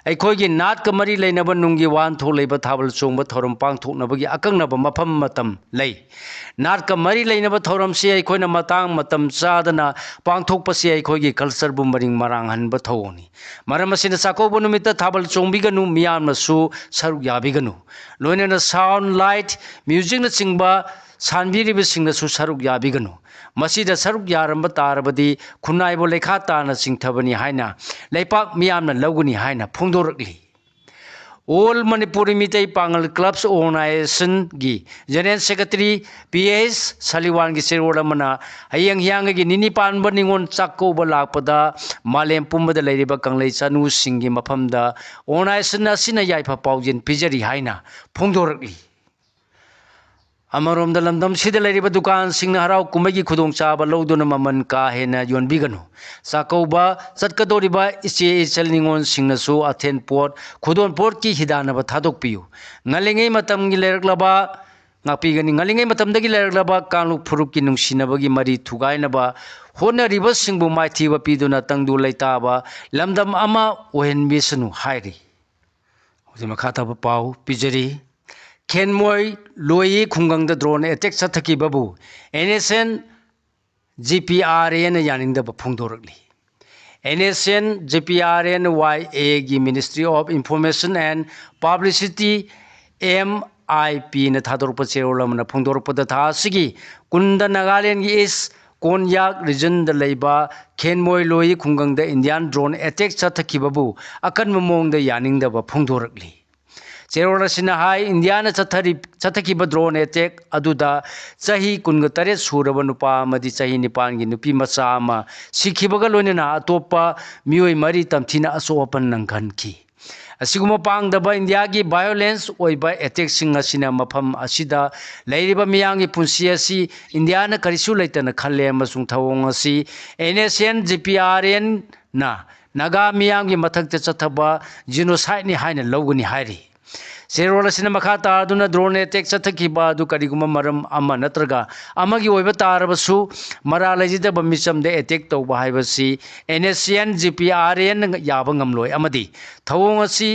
ꯑꯩꯈꯣꯏꯒꯤ ꯅꯥꯠꯀ ꯃꯔꯤ ꯂꯩꯅꯕ ꯅꯨꯡꯒꯤ ꯋꯥꯍꯟꯊꯣꯛ ꯂꯩꯕ ꯊꯥꯕꯜ ꯆꯣꯡꯕ ꯊꯧꯔꯝ ꯄꯥꯡꯊꯣꯛꯅꯕꯒꯤ ꯑꯀꯛꯅꯕ ꯃꯐꯝ ꯃꯇꯝ ꯂꯩ꯫ ꯅꯥꯠꯀ ꯃꯔꯤ ꯂꯩꯅꯕ ꯊꯧꯔꯝꯁꯤ ꯑꯩꯈꯣꯏꯅ ꯃꯇꯥꯡ ꯃꯇꯝ ꯆꯥꯗꯅ ꯄꯥꯡꯊꯣꯛꯄꯁꯤ ꯑꯩꯈꯣꯏꯒꯤ ꯀꯜꯆꯔꯕꯨ ꯃꯔꯤꯡ ꯃꯔꯥꯡꯍꯟꯕ ꯊꯧꯑꯣꯡꯅꯤ꯫ ꯃꯔꯝ ꯑꯁꯤꯅ ꯆꯥꯛꯀꯧꯕ ꯅꯨꯃꯤꯠꯇ ꯊꯥꯕꯜ ꯆꯣꯡꯕꯤꯒꯅꯨ, ꯃꯤꯌꯥꯝꯅꯁꯨ ꯁꯔꯨꯛ ꯌꯥꯕꯤꯒꯅꯨ꯫ ꯂꯣꯏꯅꯅ ꯁꯥꯎꯟ, ꯂꯥꯏꯠ, ꯃ꯭ꯌꯨꯖꯤꯛꯅꯆꯤꯡꯕ ꯁꯥꯟꯕꯤꯔꯤꯕꯁꯤꯡꯅꯁꯨ ꯁꯔꯨꯛ ꯌꯥꯕꯤꯒꯅꯨ꯫ ꯃꯁꯤꯗ ꯁꯔꯨꯛ ꯌꯥꯔꯝꯕ ꯇꯥꯔꯕꯗꯤ ꯈꯨꯟꯅꯥꯏꯕꯨ ꯂꯩꯈꯥ ꯇꯥꯅ ꯆꯤꯡꯊꯕꯅꯤ ꯍꯥꯏꯅ ꯂꯩꯄꯥꯛ ꯃꯤꯌꯥꯝꯅ ꯂꯧꯒꯅꯤ ꯍꯥꯏꯅ ꯐꯣꯡꯗꯣꯔꯛꯂꯤ꯫ ꯑꯣꯜ ꯃꯅꯤꯄꯨꯔꯤ ꯃꯤꯇꯩ ꯄꯥꯉꯜ ꯀ꯭ꯂꯕꯁ ꯑꯣꯔꯒꯅꯥꯏꯖꯦꯁꯟꯒꯤ ꯖꯦꯅꯔꯦꯜ ꯁꯦꯀ꯭ꯔꯦꯇꯔꯤ ꯄꯤ ꯑꯦꯁ ꯁꯂꯤꯋꯥꯟꯒꯤ ꯆꯦꯔꯣꯜ ꯑꯃꯅ ꯍꯌꯦꯡ ꯍꯤꯌꯥꯡꯒꯩꯒꯤ ꯅꯤꯅꯤ ꯄꯥꯟꯕ ꯅꯤꯉꯣꯜ ꯆꯥꯛꯀꯧꯕ ꯂꯥꯛꯄꯗ ꯃꯥꯂꯦꯝ ꯄꯨꯝꯕꯗ ꯂꯩꯔꯤꯕ ꯀꯪꯂꯩ ꯆꯅꯨꯁꯤꯡꯒꯤ ꯃꯐꯝꯗ ꯑꯣꯔꯒꯅꯥꯏꯖꯦꯁꯟ ꯑꯁꯤꯅ ꯌꯥꯏꯐ ꯄꯥꯎꯖꯦꯜ ꯄꯤꯖꯔꯤ ꯍꯥꯏꯅ ꯐꯣꯡꯗꯣꯔꯛꯂꯤ꯫ ꯑꯃꯔꯣꯝꯗ ꯂꯝꯗꯝꯁꯤꯗ ꯂꯩꯔꯤꯕ ꯗꯨꯀꯥꯟꯁꯤꯡꯅ ꯍꯔꯥꯎ ꯀꯨꯝꯍꯩꯒꯤ ꯈꯨꯗꯣꯡꯆꯥꯕ ꯂꯧꯗꯨꯅ ꯃꯃꯜ ꯀꯥ ꯍꯦꯟꯅ ꯌꯣꯟꯕꯤꯒꯅꯨ꯫ ꯆꯥꯛꯀꯧꯕ ꯆꯠꯀꯗꯧꯔꯤꯕ ꯏꯆꯦ ꯏꯆꯜ ꯅꯤꯉꯣꯜꯁꯤꯡꯅꯁꯨ ꯑꯊꯦꯟ ꯄꯣꯠ, ꯈꯨꯗꯣꯟ ꯄꯣꯠꯀꯤ ꯍꯤꯗꯥꯟꯅꯕ ꯊꯥꯗꯣꯛꯄꯤꯌꯨ꯫ ꯉꯜꯂꯤꯉꯩ ꯃꯇꯝꯒꯤ ꯂꯩꯔꯛꯂꯕ ꯉꯥꯛꯄꯤꯒꯅꯤ꯫ ꯉꯜꯂꯤꯉꯩ ꯃꯇꯝꯗꯒꯤ ꯂꯩꯔꯛꯂꯕ ꯀꯥꯡꯂꯨꯞ ꯐꯨꯔꯨꯞꯀꯤ ꯅꯨꯡꯁꯤꯅꯕꯒꯤ ꯃꯔꯤ ꯊꯨꯒꯥꯏꯅꯕ ꯍꯣꯠꯅꯔꯤꯕꯁꯤꯡꯕꯨ ꯃꯥꯏꯊꯤꯕ ꯄꯤꯗꯨꯅ ꯇꯪꯗꯨ ꯂꯩꯇꯥꯕ ꯂꯝꯗꯝ ꯑꯃ ꯑꯣꯏꯍꯟꯕꯤꯁꯅꯨ ꯍꯥꯏꯔꯤ꯫ ꯍꯧꯖꯤꯛ ꯃꯈꯥ ꯇꯥꯕ ꯄꯥꯎ ꯄꯤꯖꯔꯤ꯫ ꯈꯦꯟꯃꯣꯏ ꯂꯣꯏꯌꯤ ꯈꯨꯡꯒꯪꯗ drone attack ꯆꯠꯊꯈꯤꯕꯕꯨ NSCN GPRAꯅ ꯌꯥꯅꯤꯡꯗꯕ ꯐꯣꯡꯗꯣꯔꯛꯂꯤ꯫ NSCN GPRAꯒꯤ Ministry of Information and Publicity, MIPꯅ ꯊꯥꯗꯣꯔꯛꯄ ꯆꯦꯔꯣꯜ ꯑꯃꯅ ꯐꯣꯡꯗꯣꯔꯛꯄꯗ, ꯊꯥ ꯑꯁꯤꯒꯤ ꯀꯨꯟꯗ ꯅꯥꯒꯥꯂꯦꯟꯒꯤ East Konyak regionꯗ ꯂꯩꯕ ꯈꯦꯟꯃꯣꯏ ꯂꯣꯏꯌꯤ ꯈꯨꯡꯒꯪꯗ Indian drone attack ꯆꯠꯊꯈꯤꯕꯕꯨ ꯑꯀꯟꯕ ꯃꯑꯣꯡꯗ ꯌꯥꯅꯤꯡꯗꯕ ꯐꯣꯡꯗꯣꯔꯛꯂꯤ꯫ ꯆꯦꯔꯣꯜ ꯑꯁꯤꯅ ꯍꯥꯏ, ꯏꯟꯗꯤꯌꯥꯅ ꯆꯠꯊꯔꯤ-, ꯆꯠꯊꯈꯤꯕ drone attack ꯑꯗꯨꯗ ꯆꯍꯤ ꯀꯨꯟꯒ ꯇꯔꯦꯠ ꯁꯨꯔꯕ ꯅꯨꯄꯥ ꯑꯃꯗꯤ ꯆꯍꯤ ꯅꯤꯄꯥꯟꯒꯤ ꯅꯨꯄꯤ ꯃꯆꯥ ꯑꯃ ꯁꯤꯈꯤꯕꯒ ꯂꯣꯏꯅꯅ ꯑꯇꯣꯞꯄ ꯃꯤꯑꯣꯏ ꯃꯔꯤ ꯇꯝꯊꯤꯅ ꯑꯁꯣꯛ ꯑꯄꯟ ꯅꯪꯍꯟꯈꯤ꯫ ꯑꯁꯤꯒꯨꯝꯕ ꯄꯥꯡꯗꯕ ꯏꯟꯗꯤꯌꯥꯒꯤ violence ꯑꯣꯏꯕ attackꯁꯤꯡ ꯑꯁꯤꯅ ꯃꯐꯝ ꯑꯁꯤꯗ ꯂꯩꯔꯤꯕ ꯃꯤꯌꯥꯝꯒꯤ ꯄꯨꯟꯁꯤ ꯑꯁꯤ ꯏꯟꯗꯤꯌꯥꯅ ꯀꯔꯤꯁꯨ ꯂꯩꯇꯅ ꯈꯜꯂꯦ ꯑꯃꯁꯨꯡ ꯊꯧꯑꯣꯡ ꯑꯁꯤ NSCN GPRAꯅ ꯅꯥꯒꯥ ꯃꯤꯌꯥꯝꯒꯤ ꯃꯊꯛꯇ ꯆꯠꯊꯕ genocideꯅꯤ ꯍꯥꯏꯅ ꯂꯧꯒꯅꯤ ꯍꯥꯏꯔꯤ꯫ ꯆꯦꯔꯣꯜ ꯑꯁꯤꯅ ꯃꯈꯥ ꯇꯥꯗꯨꯅ drone attack ꯆꯠꯊꯈꯤꯕ ꯑꯗꯨ ꯀꯔꯤꯒꯨꯝꯕ ꯃꯔꯝ ꯑꯃ ꯅꯠꯇ꯭ꯔꯒ ꯑꯃꯒꯤ ꯑꯣꯏꯕ ꯇꯥꯔꯕꯁꯨ, ꯃꯔꯥꯜ ꯂꯩꯖꯗꯕ ꯃꯤꯆꯝꯗ attack ꯇꯧꯕ ꯍꯥꯏꯕꯁꯤ NSCN GPRAꯅ ꯌꯥꯕ ꯉꯝꯂꯣꯏ ꯑꯃꯗꯤ ꯊꯧꯑꯣꯡ ꯑꯁꯤ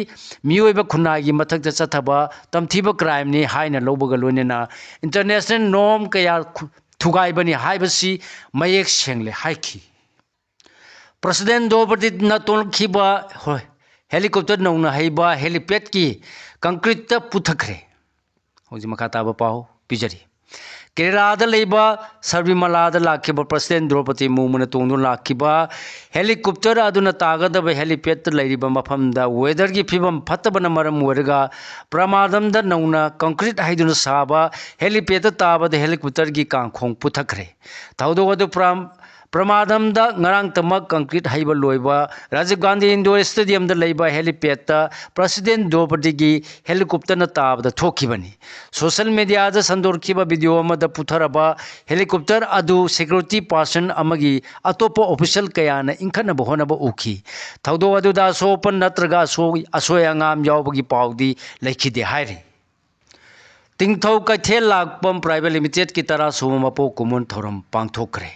ꯃꯤꯑꯣꯏꯕ ꯈꯨꯟꯅꯥꯏꯒꯤ ꯃꯊꯛꯇ ꯆꯠꯊꯕ ꯇꯝꯊꯤꯕ crimeꯅꯤ ꯍꯥꯏꯅ ꯂꯧꯕꯒ ꯂꯣꯏꯅꯅ international norm ꯀꯌꯥ ꯈꯨ-, ꯊꯨꯒꯥꯏꯕꯅꯤ ꯍꯥꯏꯕꯁꯤ ꯃꯌꯦꯛ ꯁꯦꯡꯂꯦ ꯍꯥꯏꯈꯤ꯫ President ꯗ꯭ꯔꯧꯄꯗꯤꯅ ꯇꯣꯡꯂꯛꯈꯤꯕ, ꯍꯣꯏ, helicopter ꯅꯧꯅ ꯍꯩꯕ helipadꯀꯤ concreteꯇ ꯄꯨꯊꯈ꯭ꯔꯦ꯫ ꯍꯧꯖꯤꯛ ꯃꯈꯥ ꯇꯥꯕ ꯄꯥꯎ ꯄꯤꯖꯔꯤ꯫ ꯀꯦꯔꯦꯂꯥꯗ ꯂꯩꯕ ꯁꯕꯔꯤꯃꯂꯥꯗ ꯂꯥꯛꯈꯤꯕ President ꯗ꯭ꯔꯧꯄꯗꯤ ꯃꯨꯔꯃꯨꯅ ꯇꯣꯡꯗꯨꯅ ꯂꯥꯛꯈꯤꯕ helicopter ꯑꯗꯨꯅ ꯇꯥꯒꯗꯕ helipadꯇ ꯂꯩꯔꯤꯕ ꯃꯐꯝꯗ weatherꯒꯤ ꯐꯤꯕꯝ ꯐꯠꯇꯕꯅ ꯃꯔꯝ ꯑꯣꯏꯔꯒ ꯄ꯭ꯔꯃꯥꯗꯝꯗ ꯅꯧꯅ concrete ꯍꯩꯗꯨꯅ ꯁꯥꯕ helipadꯇ ꯇꯥꯕꯗ helicopterꯒꯤ ꯀꯥꯡꯈꯣꯡ ꯄꯨꯊꯈ꯭ꯔꯦ꯫ ꯊꯧꯗꯣꯛ ꯑꯗꯨ ꯄ꯭ꯔ-, ꯄ꯭ꯔꯃꯥꯗꯝꯗ ꯉꯔꯥꯡꯇꯃꯛ concrete ꯍꯩꯕ ꯂꯣꯏꯕ ꯔꯥꯖꯤꯕ ꯒꯥꯟꯙꯤ indoor stadiumꯗ ꯂꯩꯕ helipadꯇ President ꯗ꯭ꯔꯧꯄꯗꯤꯒꯤ helicopterꯅ ꯇꯥꯕꯗ ꯊꯣꯛꯈꯤꯕꯅꯤ꯫ Social mediaꯗ ꯁꯟꯗꯣꯔꯈꯤꯕ video ꯑꯃꯗ ꯄꯨꯊꯔꯕ helicopter ꯑꯗꯨ security person ꯑꯃꯒꯤ ꯑꯇꯣꯞꯄ official ꯀꯌꯥꯅ ꯏꯟꯈꯠꯅꯕ ꯍꯣꯠꯅꯕ ꯎꯈꯤ꯫ ꯊꯧꯗꯣꯛ ꯑꯗꯨꯗ ꯑꯁꯣꯛ ꯑꯄꯟ ꯅꯠꯇ꯭ꯔꯒ ꯑꯁꯣꯏ-, ꯑꯁꯣꯏ ꯑꯉꯥꯝ ꯌꯥꯎꯕꯒꯤ ꯄꯥꯎꯗꯤ ꯂꯩꯈꯤꯗꯦ ꯍꯥꯏꯔꯤ꯫ ꯇꯤꯡꯊꯧ ꯀꯩꯊꯦꯜ ꯂꯥꯛꯄꯝ Private Limited ꯀꯤ ꯇꯔꯥ ꯁꯨꯕ ꯃꯄꯣꯛ ꯀꯨꯝꯑꯣꯟ ꯊꯧꯔꯝ ꯄꯥꯡꯊꯣꯛꯈ꯭ꯔꯦ꯫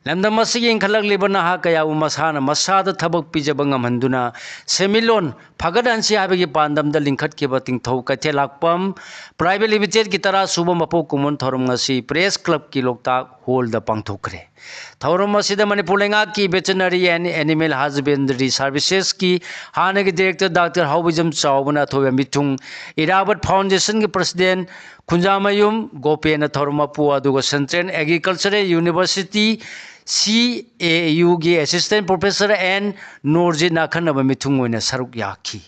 ꯂꯝꯗꯝ ꯑꯁꯤꯒꯤ ꯏꯟꯈꯠꯂꯛꯂꯤꯕ ꯅꯍꯥ ꯀꯌꯥꯕꯨ ꯃꯁꯥꯅ ꯃꯁꯥꯗ ꯊꯕꯛ ꯄꯤꯖꯕ ꯉꯝꯍꯟꯗꯨꯅ ꯁꯦꯟꯃꯤꯠꯂꯣꯟ ꯐꯒꯠꯍꯟꯁꯤ ꯍꯥꯏꯕꯒꯤ ꯄꯥꯟꯗꯝꯗ ꯂꯤꯡꯈꯠꯈꯤꯕ ꯇꯤꯡꯊꯧ ꯀꯩꯊꯦꯜ ꯂꯥꯛꯄꯝ Private Limited ꯀꯤ ꯇꯔꯥ ꯁꯨꯕ ꯃꯄꯣꯛ ꯀꯨꯝꯑꯣꯟ ꯊꯧꯔꯝ ꯉꯁꯤ Press Club ꯀꯤ ꯂꯣꯛꯇꯥꯛ ꯍꯣꯜꯗ ꯄꯥꯡꯊꯣꯛꯈ꯭ꯔꯦ꯫ ꯊꯧꯔꯝ ꯑꯁꯤꯗ ꯃꯅꯤꯄꯨꯔ ꯂꯩꯉꯥꯛꯀꯤ Veterinary and Animal Husbandry Services ꯀꯤ ꯍꯥꯟꯅꯒꯤ Director ꯗꯥꯛꯇꯔ ꯍꯥꯎꯕꯤꯖꯝ ꯆꯥꯎꯕꯅ ꯑꯊꯣꯏꯕ ꯃꯤꯊꯨꯡ, ꯏꯔꯥꯕꯠ Foundation ꯒꯤ President ꯈꯨꯟꯖꯥꯃꯌꯨꯝ ꯒꯣꯄꯦꯟꯅ ꯊꯧꯔꯝ ꯃꯄꯨ ꯑꯗꯨꯒ Central Agricultural University, C A U ꯒꯤ Assistant Professor ꯑꯦꯟ ꯅꯣꯔꯖꯤꯠꯅ ꯑꯈꯟꯅꯕ ꯃꯤꯊꯨꯡ ꯑꯣꯏꯅ ꯁꯔꯨꯛ ꯌꯥꯈꯤ꯫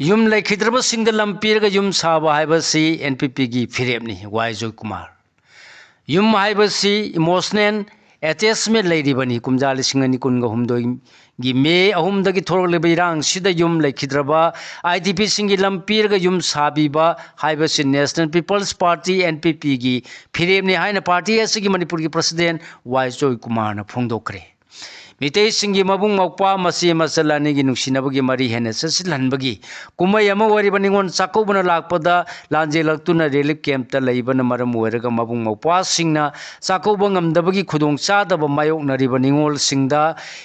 ꯌꯨꯝ ꯂꯩꯈꯤꯗ꯭ꯔꯕꯁꯤꯡꯗ ꯂꯝ ꯄꯤꯔꯒ ꯌꯨꯝ ꯁꯥꯕ ꯍꯥꯏꯕꯁꯤ N P P ꯒꯤ ꯐꯤꯔꯦꯞꯅꯤ, ꯋꯥꯏ ꯖꯣꯏꯀꯨꯃꯥꯔ꯫ ꯌꯨꯝ ꯍꯥꯏꯕꯁꯤ emotional attachment ꯂꯩꯔꯤꯕꯅꯤ꯫ ꯀꯨꯝꯖꯥ ꯂꯤꯁꯤꯡ ꯑꯅꯤ ꯀꯨꯟꯒ ꯍꯨꯝꯗꯣꯏꯒꯤ ꯃꯦ ꯑꯍꯨꯝꯗꯒꯤ ꯊꯣꯛꯂꯛꯂꯤꯕ ꯏꯔꯥꯡꯁꯤꯗ ꯌꯨꯝ ꯂꯩꯈꯤꯗ꯭ꯔꯕ I D P ꯁꯤꯡꯒꯤ ꯂꯝ ꯄꯤꯔꯒ ꯌꯨꯝ ꯁꯥꯕꯤꯕ ꯍꯥꯏꯕꯁꯤ National People's Party, N P P ꯒꯤ ꯐꯤꯔꯦꯞꯅꯤ ꯍꯥꯏꯅ party ꯑꯁꯤꯒꯤ ꯃꯅꯤꯄꯨꯔꯒꯤ President ꯋꯥꯏ ꯖꯣꯏꯀꯨꯃꯥꯔꯅ ꯐꯣꯡꯗꯣꯛꯈ꯭ꯔꯦ꯫ ꯃꯤꯇꯩꯁꯤꯡꯒꯤ ꯃꯕꯨꯡ ꯃꯧꯄ꯭ꯋꯥ, ꯃꯆꯦ ꯃꯆꯜ ꯑꯅꯤꯒꯤ ꯅꯨꯡꯁꯤꯅꯕꯒꯤ ꯃꯔꯤ ꯍꯦꯟꯅ ꯆꯦꯠꯁꯤꯜꯍꯟꯕꯒꯤ ꯀꯨꯝꯍꯩ ꯑꯃ ꯑꯣꯏꯔꯤꯕ ꯅꯤꯉꯣꯜ ꯆꯥꯛꯀꯧꯕꯅ ꯂꯥꯛꯄꯗ ꯂꯥꯟꯖꯦꯜꯂꯛꯇꯨꯅ relief camp ꯇ ꯂꯩꯕꯅ ꯃꯔꯝ ꯑꯣꯏꯔꯒ ꯃꯕꯨꯡ ꯃꯧꯄ꯭ꯋꯥꯁꯤꯡꯅ ꯆꯥꯛꯀꯧꯕ ꯉꯝꯗꯕꯒꯤ ꯈꯨꯗꯣꯡꯆꯥꯗꯕ ꯃꯥꯌꯣꯛꯅꯔꯤꯕ ꯅꯤꯉꯣꯜꯁꯤꯡꯗ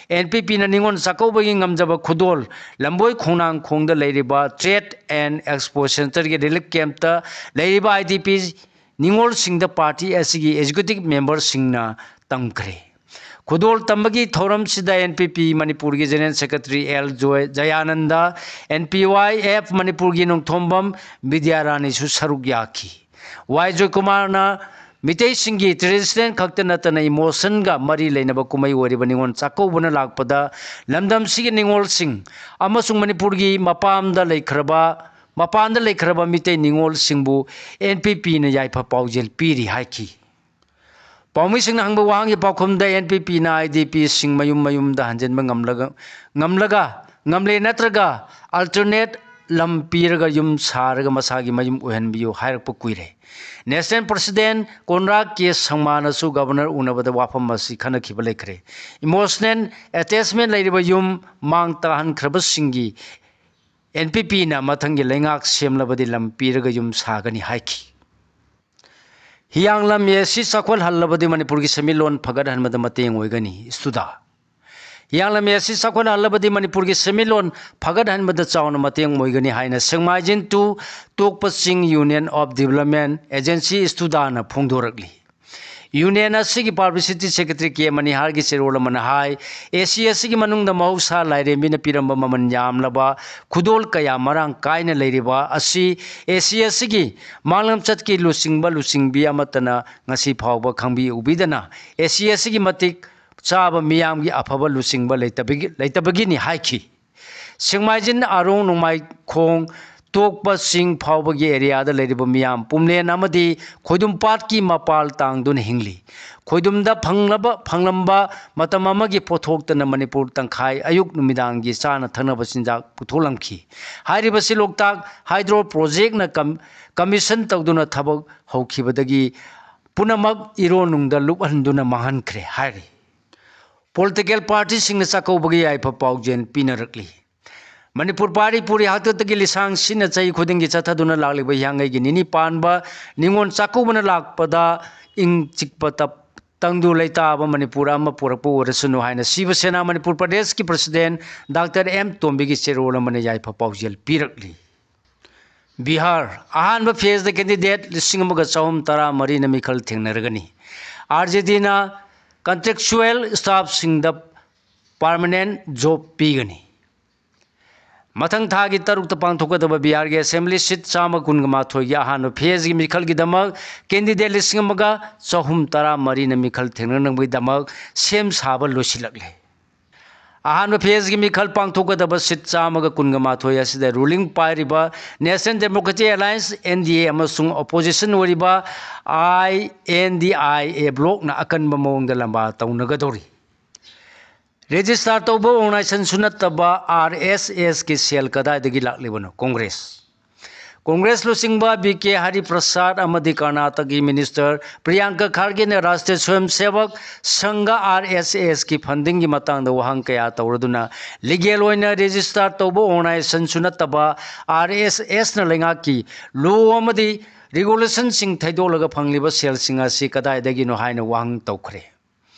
N P P ꯅ ꯅꯤꯉꯣꯜ ꯆꯥꯛꯀꯧꯕꯒꯤ ꯉꯝꯖꯕ ꯈꯨꯗꯣꯜ ꯂꯝꯕꯣꯏ ꯈꯣꯡꯅꯥꯡꯈꯣꯡꯗ ꯂꯩꯔꯤꯕ Trade and Expo Center ꯒꯤ relief camp ꯇ ꯂꯩꯔꯤꯕ I D P ꯅꯤꯉꯣꯜꯁꯤꯡꯗ party ꯑꯁꯤꯒꯤ executive member ꯁꯤꯡꯅ ꯇꯝꯈ꯭ꯔꯦ꯫ ꯈꯨꯗꯣꯜ ꯇꯝꯕꯒꯤ ꯊꯧꯔꯝꯁꯤꯗ N P P ꯃꯅꯤꯄꯨꯔꯒꯤ General Secretary ꯑꯦꯜ ꯖꯣꯏ-, ꯖꯌꯥꯅꯟꯗ, N P Y F ꯃꯅꯤꯄꯨꯔꯒꯤ ꯅꯣꯡꯊꯣꯝꯕꯝ ꯕꯤꯗ꯭ꯌꯥꯔꯥꯅꯤꯁꯨ ꯁꯔꯨꯛ ꯌꯥꯈꯤ꯫ ꯋꯥꯏ ꯖꯣꯏꯀꯨꯃꯥꯔꯅ ꯃꯤꯇꯩꯁꯤꯡꯒꯤ traditional ꯈꯛꯇ ꯅꯠꯇꯅ emotion ꯒ ꯃꯔꯤ ꯂꯩꯅꯕ ꯀꯨꯝꯍꯩ ꯑꯣꯏꯔꯤꯕ ꯅꯤꯉꯣꯜ ꯆꯥꯛꯀꯧꯕꯅ ꯂꯥꯛꯄꯗ ꯂꯝꯗꯝꯁꯤꯒꯤ ꯅꯤꯉꯣꯜꯁꯤꯡ ꯑꯃꯁꯨꯡ ꯃꯅꯤꯄꯨꯔꯒꯤ ꯃꯄꯥꯝꯗ ꯂꯩꯈ꯭ꯔꯕ, ꯃꯄꯥꯟꯗ ꯂꯩꯈ꯭ꯔꯕ ꯃꯤꯇꯩ ꯅꯤꯉꯣꯜꯁꯤꯡꯕꯨ N P P ꯅ ꯌꯥꯏꯐ ꯄꯥꯎꯖꯦꯜ ꯄꯤꯔꯤ ꯍꯥꯏꯈꯤ꯫ ꯄꯥꯎꯃꯤꯁꯤꯡꯅ ꯍꯪꯕ ꯋꯥꯍꯪꯒꯤ ꯄꯥꯎꯈꯨꯝꯗ N P P ꯅ I D P ꯁꯤꯡ ꯃꯌꯨꯝ ꯃꯌꯨꯝꯗ ꯍꯟꯖꯤꯟꯕ ꯉꯝꯂꯒ, ꯉꯝꯂꯒ, ꯉꯝꯂꯦ ꯅꯠꯇ꯭ꯔꯒ alternate ꯂꯝ ꯄꯤꯔꯒ ꯌꯨꯝ ꯁꯥꯔꯒ ꯃꯁꯥꯒꯤ ꯃꯌꯨꯝ ꯑꯣꯏꯍꯟꯕꯤꯌꯨ ꯍꯥꯏꯔꯛꯄ ꯀꯨꯏꯔꯦ꯫ National President ꯀꯣꯟꯔꯥꯗ ꯀꯦ ꯁꯪꯃꯥꯅꯁꯨ Governor ꯎꯅꯕꯗ ꯋꯥꯐꯝ ꯑꯁꯤ ꯈꯟꯅꯈꯤꯕ ꯂꯩꯈ꯭ꯔꯦ꯫ Emotional attachment ꯂꯩꯔꯤꯕ ꯌꯨꯝ ꯃꯥꯡ ꯇꯥꯍꯟꯈ꯭ꯔꯕꯁꯤꯡꯒꯤ ꯑꯦꯟ ꯄꯤ ꯄꯤꯅ ꯃꯊꯪꯒꯤ ꯂꯩꯉꯥꯛ ꯁꯦꯝꯂꯕꯗꯤ ꯂꯝ ꯄꯤꯔꯒ ꯌꯨꯝ ꯁꯥꯒꯅꯤ ꯍꯥꯏꯈꯤ꯫ ꯍꯤꯌꯥꯡꯂꯝ ꯑꯦ ꯁꯤ ꯆꯥꯎꯈꯠꯍꯜꯂꯕꯗꯤ ꯃꯅꯤꯄꯨꯔꯒꯤ ꯁꯦꯟꯃꯤꯠꯂꯣꯟ ꯐꯒꯠꯍꯟꯕꯗ ꯃꯇꯦꯡ ꯑꯣꯏꯒꯅꯤ꯫ ꯏꯁꯇꯨꯗꯥ꯫ ꯍꯤꯌꯥꯡꯂꯝ ꯑꯦ ꯁꯤ ꯆꯥꯎꯈꯠꯍꯜꯂꯕꯗꯤ ꯃꯅꯤꯄꯨꯔꯒꯤ ꯁꯦꯟꯃꯤꯠꯂꯣꯟ ꯐꯒꯠꯍꯟꯕꯗ ꯆꯥꯎꯅ ꯃꯇꯦꯡ ꯑꯣꯏꯒꯅꯤ ꯍꯥꯏꯅ ꯁꯦꯛꯃꯥꯏꯖꯤꯟ ꯇꯨ ꯇꯣꯛꯄ ꯆꯤꯡ Union of Development Agency, ꯏꯁꯇꯨꯗꯥꯅ ꯐꯣꯡꯗꯣꯔꯛꯂꯤ꯫ ꯌꯨꯅꯤꯌꯟ ꯑꯁꯤꯒꯤ ꯄꯕ꯭ꯂꯤꯁꯤꯇꯤ ꯁꯦꯀ꯭ꯔꯦꯇꯔꯤ ꯀꯦ ꯃꯅꯤꯍꯥꯔꯒꯤ ꯆꯦꯔꯣꯜ ꯑꯃꯅ ꯍꯥꯏ, ꯑꯦ ꯁꯤ ꯑꯦꯁ ꯁꯤꯒꯤ ꯃꯅꯨꯡꯗ ꯃꯍꯧꯁꯥ ꯂꯥꯏꯔꯦꯝꯕꯤꯅ ꯄꯤꯔꯝꯕ ꯃꯃꯜ ꯌꯥꯝꯂꯕ ꯈꯨꯗꯣꯜ ꯀꯌꯥ ꯃꯔꯥꯡ ꯀꯥꯏꯅ ꯂꯩꯔꯤꯕ ꯑꯁꯤ ꯑꯦ ꯁꯤ ꯑꯦꯁ ꯁꯤꯒꯤ ꯃꯥꯡꯂꯝꯆꯠꯀꯤ ꯂꯨꯆꯤꯡꯕ ꯂꯨꯆꯤꯡꯕꯤ ꯑꯃꯠꯇꯅ ꯉꯁꯤ ꯐꯥꯎꯕ ꯈꯪꯕꯤ ꯎꯕꯤꯗꯅ ꯑꯦ ꯁꯤ ꯑꯦꯁ ꯁꯤꯒꯤ ꯃꯇꯤꯛ ꯆꯥꯕ ꯃꯤꯌꯥꯝꯒꯤ ꯑꯐꯕ ꯂꯨꯆꯤꯡꯕ ꯂꯩꯇꯕꯒꯤ, ꯂꯩꯇꯕꯒꯤꯅꯤ ꯍꯥꯏꯈꯤ꯫ ꯁꯦꯛꯃꯥꯏꯖꯤꯟ, ꯑꯔꯣꯡ, ꯅꯣꯡꯃꯥꯏꯈꯣꯡ, ꯇꯣꯛꯄ ꯆꯤꯡ ꯐꯥꯎꯕꯒꯤ ꯑꯦꯔꯤꯌꯥꯗ ꯂꯩꯔꯤꯕ ꯃꯤꯌꯥꯝ ꯄꯨꯝꯂꯦꯟ ꯑꯃꯗꯤ ꯈꯣꯏꯗꯨꯝ ꯄꯥꯠꯀꯤ ꯃꯄꯥꯜ ꯇꯥꯡꯗꯨꯅ ꯍꯤꯡꯂꯤ꯫ ꯈꯣꯏꯗꯨꯝꯗ ꯐꯪꯂꯕ, ꯐꯪꯂꯝꯕ ꯃꯇꯝ ꯑꯃꯒꯤ ꯄꯣꯠꯊꯣꯛꯇꯅ ꯃꯅꯤꯄꯨꯔ ꯇꯪꯈꯥꯏ ꯑꯌꯨꯛ ꯅꯨꯃꯤꯗꯥꯡꯒꯤ ꯆꯥꯅ ꯊꯛꯅꯕ ꯆꯤꯟꯖꯥꯛ ꯄꯨꯊꯣꯛꯂꯝꯈꯤ꯫ ꯍꯥꯏꯔꯤꯕꯁꯤ ꯂꯣꯛꯇꯥꯛ ꯍꯥꯏꯗ꯭ꯔꯣ ꯄ꯭ꯔꯣꯖꯦꯛꯅ ꯀꯝ-, ꯀꯃꯤꯁꯟ ꯇꯧꯗꯨꯅ ꯊꯕꯛ ꯍꯧꯈꯤꯕꯗꯒꯤ ꯄꯨꯝꯅꯃꯛ ꯏꯔꯣꯟꯅꯨꯡꯗ ꯂꯨꯞꯍꯟꯗꯨꯅ ꯃꯥꯡꯍꯟꯈ꯭ꯔꯦ ꯍꯥꯏꯔꯤ꯫ ꯄꯣꯂꯤꯇꯤꯀꯦꯜ ꯄꯥꯔꯇꯤꯁꯤꯡꯅ ꯆꯥꯛꯀꯧꯕꯒꯤ ꯌꯥꯏꯐ ꯄꯥꯎꯖꯦꯜ ꯄꯤꯅꯔꯛꯂꯤ꯫ ꯃꯅꯤꯄꯨꯔ ꯄꯥꯔꯤ ꯄꯨꯔꯤ ꯍꯥꯛꯇꯛꯇꯒꯤ ꯂꯤꯁꯥꯡ ꯁꯤꯠꯅ ꯆꯍꯤ ꯈꯨꯗꯤꯡꯒꯤ ꯆꯠꯊꯗꯨꯅ ꯂꯥꯛꯂꯤꯕ ꯍꯤꯌꯥꯡꯒꯩꯒꯤ ꯅꯤꯅꯤ ꯄꯥꯟꯕ ꯅꯤꯉꯣꯜ ꯆꯥꯛꯀꯧꯕꯅ ꯂꯥꯛꯄꯗ ꯏꯪ ꯆꯤꯛꯄ ꯇꯞ-, ꯇꯪꯗꯨ ꯂꯩꯇꯥꯕ ꯃꯅꯤꯄꯨꯔ ꯑꯃ ꯄꯨꯔꯛꯄ ꯑꯣꯏꯔꯁꯅꯨ ꯍꯥꯏꯅ ꯁꯤꯕ ꯁꯦꯅꯥ ꯃꯅꯤꯄꯨꯔ ꯄ꯭ꯔꯗꯦꯁꯀꯤ ꯄ꯭ꯔꯁꯤꯗꯦꯟ ꯗꯥꯛꯇꯔ ꯑꯦꯝ ꯇꯣꯝꯕꯤꯒꯤ ꯆꯦꯔꯣꯜ ꯑꯃꯅ ꯌꯥꯏꯐ ꯄꯥꯎꯖꯦꯜ ꯄꯤꯔꯛꯂꯤ꯫ ꯕꯤꯍꯥꯔ, ꯑꯍꯥꯟꯕ ꯐꯦꯖꯗ ꯀꯦꯟꯗꯤꯗꯦꯠ ꯂꯤꯁꯤꯡ ꯑꯃꯒ ꯆꯍꯨꯝ ꯇꯔꯥ ꯃꯔꯤꯅ ꯃꯤꯈꯜ ꯊꯦꯡꯅꯔꯒꯅꯤ꯫ ꯑꯥꯔ ꯖꯦ ꯗꯤꯅ ꯀꯟꯇ꯭ꯔꯦꯛꯆꯨꯋꯦꯜ ꯁ꯭ꯇꯥꯐꯁꯤꯡꯗ ꯄꯥꯔꯃꯅꯦꯟ ꯖꯣꯕ ꯄꯤꯒꯅꯤ꯫ ꯃꯊꯪ ꯊꯥꯒꯤ ꯇꯔꯨꯛꯇ ꯄꯥꯡꯊꯣꯛꯀꯗꯕ ꯕꯤꯍꯥꯔꯒꯤ ꯑꯦꯁꯦꯝꯕ꯭ꯂꯤ ꯁꯤꯠ ꯆꯥꯝꯃ ꯀꯨꯟꯒ ꯃꯥꯊꯣꯏꯒꯤ ꯑꯍꯥꯟꯕ ꯐꯦꯖꯒꯤ ꯃꯤꯈꯜꯒꯤꯗꯃꯛ ꯀꯦꯟꯗꯤꯗꯦꯠ ꯂꯤꯁꯤꯡ ꯑꯃꯒ ꯆꯍꯨꯝ ꯇꯔꯥ ꯃꯔꯤꯅ ꯃꯤꯈꯜ ꯊꯦꯡꯅꯅꯕꯒꯤꯗꯃꯛ ꯁꯦꯝ ꯁꯥꯕ ꯂꯣꯏꯁꯤꯜꯂꯛꯂꯦ꯫ ꯑꯍꯥꯟꯕ ꯐꯦꯖꯒꯤ ꯃꯤꯈꯜ ꯄꯥꯡꯊꯣꯛꯀꯗꯕ ꯁꯤꯠ ꯆꯥꯝꯃꯒ ꯀꯨꯟꯒ ꯃꯥꯊꯣꯏ ꯑꯁꯤꯗ ꯔꯨꯂꯤꯡ ꯄꯥꯏꯔꯤꯕ national democratic alliance, N D A, ꯑꯃꯁꯨꯡ ꯑꯣꯄꯣꯖꯤꯁꯟ ꯑꯣꯏꯔꯤꯕ ꯑꯥꯏ ꯑꯦꯟ ꯗꯤ ꯑꯥꯏ ꯑꯦ ꯕ꯭ꯂꯣꯛꯅ ꯑꯀꯟꯕ ꯃꯑꯣꯡꯗ ꯂꯝꯕꯥ ꯇꯧꯅꯒꯗꯧꯔꯤ꯫ ꯔꯦꯖꯤꯁꯇꯥꯔ ꯇꯧꯕ ꯑꯣꯔꯒꯅꯥꯏꯖꯦꯁꯟꯁꯨ ꯅꯠꯇꯕ ꯑꯥꯔ ꯑꯦꯁ ꯑꯦꯁꯀꯤ ꯁꯦꯜ ꯀꯗꯥꯏꯗꯒꯤ ꯂꯥꯛꯂꯤꯕꯅꯣ? ꯀꯣꯡꯒ꯭ꯔꯦꯁ꯫ ꯀꯣꯡꯒ꯭ꯔꯦꯁ ꯂꯨꯆꯤꯡꯕ ꯕꯤ ꯀꯦ ꯍꯔꯤꯄ꯭ꯔꯁꯥꯗ ꯑꯃꯗꯤ ꯀꯔꯅꯥꯇꯀꯒꯤ ꯃꯤꯅꯤꯁꯇꯔ ꯄ꯭ꯔꯤꯌꯥꯡꯀ ꯈꯥꯔꯒꯦꯅ ꯔꯥꯁꯇ꯭ꯔꯤꯌ ꯁ꯭ꯋꯌꯝ ꯁꯦꯕꯛ ꯁꯪꯘ, ꯑꯥꯔ ꯑꯦꯁ ꯑꯦꯁꯀꯤ ꯐꯟꯗꯤꯡꯒꯤ ꯃꯇꯥꯡꯗ ꯋꯥꯍꯪ ꯀꯌꯥ ꯇꯧꯔꯗꯨꯅ ꯂꯤꯒꯦꯜ ꯑꯣꯏꯅ ꯔꯦꯖꯤꯁꯇꯥꯔ ꯇꯧꯕ ꯑꯣꯔꯒꯅꯥꯏꯖꯦꯁꯟꯁꯨ ꯅꯠꯇꯕ ꯑꯥꯔ ꯑꯦꯁ ꯑꯦꯁꯅ ꯂꯩꯉꯥꯛꯀꯤ ꯂꯣ ꯑꯃꯗꯤ ꯔꯤꯒꯨꯂꯦꯁꯟꯁꯤꯡ ꯊꯩꯗꯣꯛꯂꯒ ꯐꯪꯂꯤꯕ ꯁꯦꯜꯁꯤꯡ ꯑꯁꯤ ꯀꯗꯥꯏꯗꯒꯤꯅꯣ ꯍꯥꯏꯅ ꯋꯥꯍꯪ ꯇꯧꯈ꯭ꯔꯦ꯫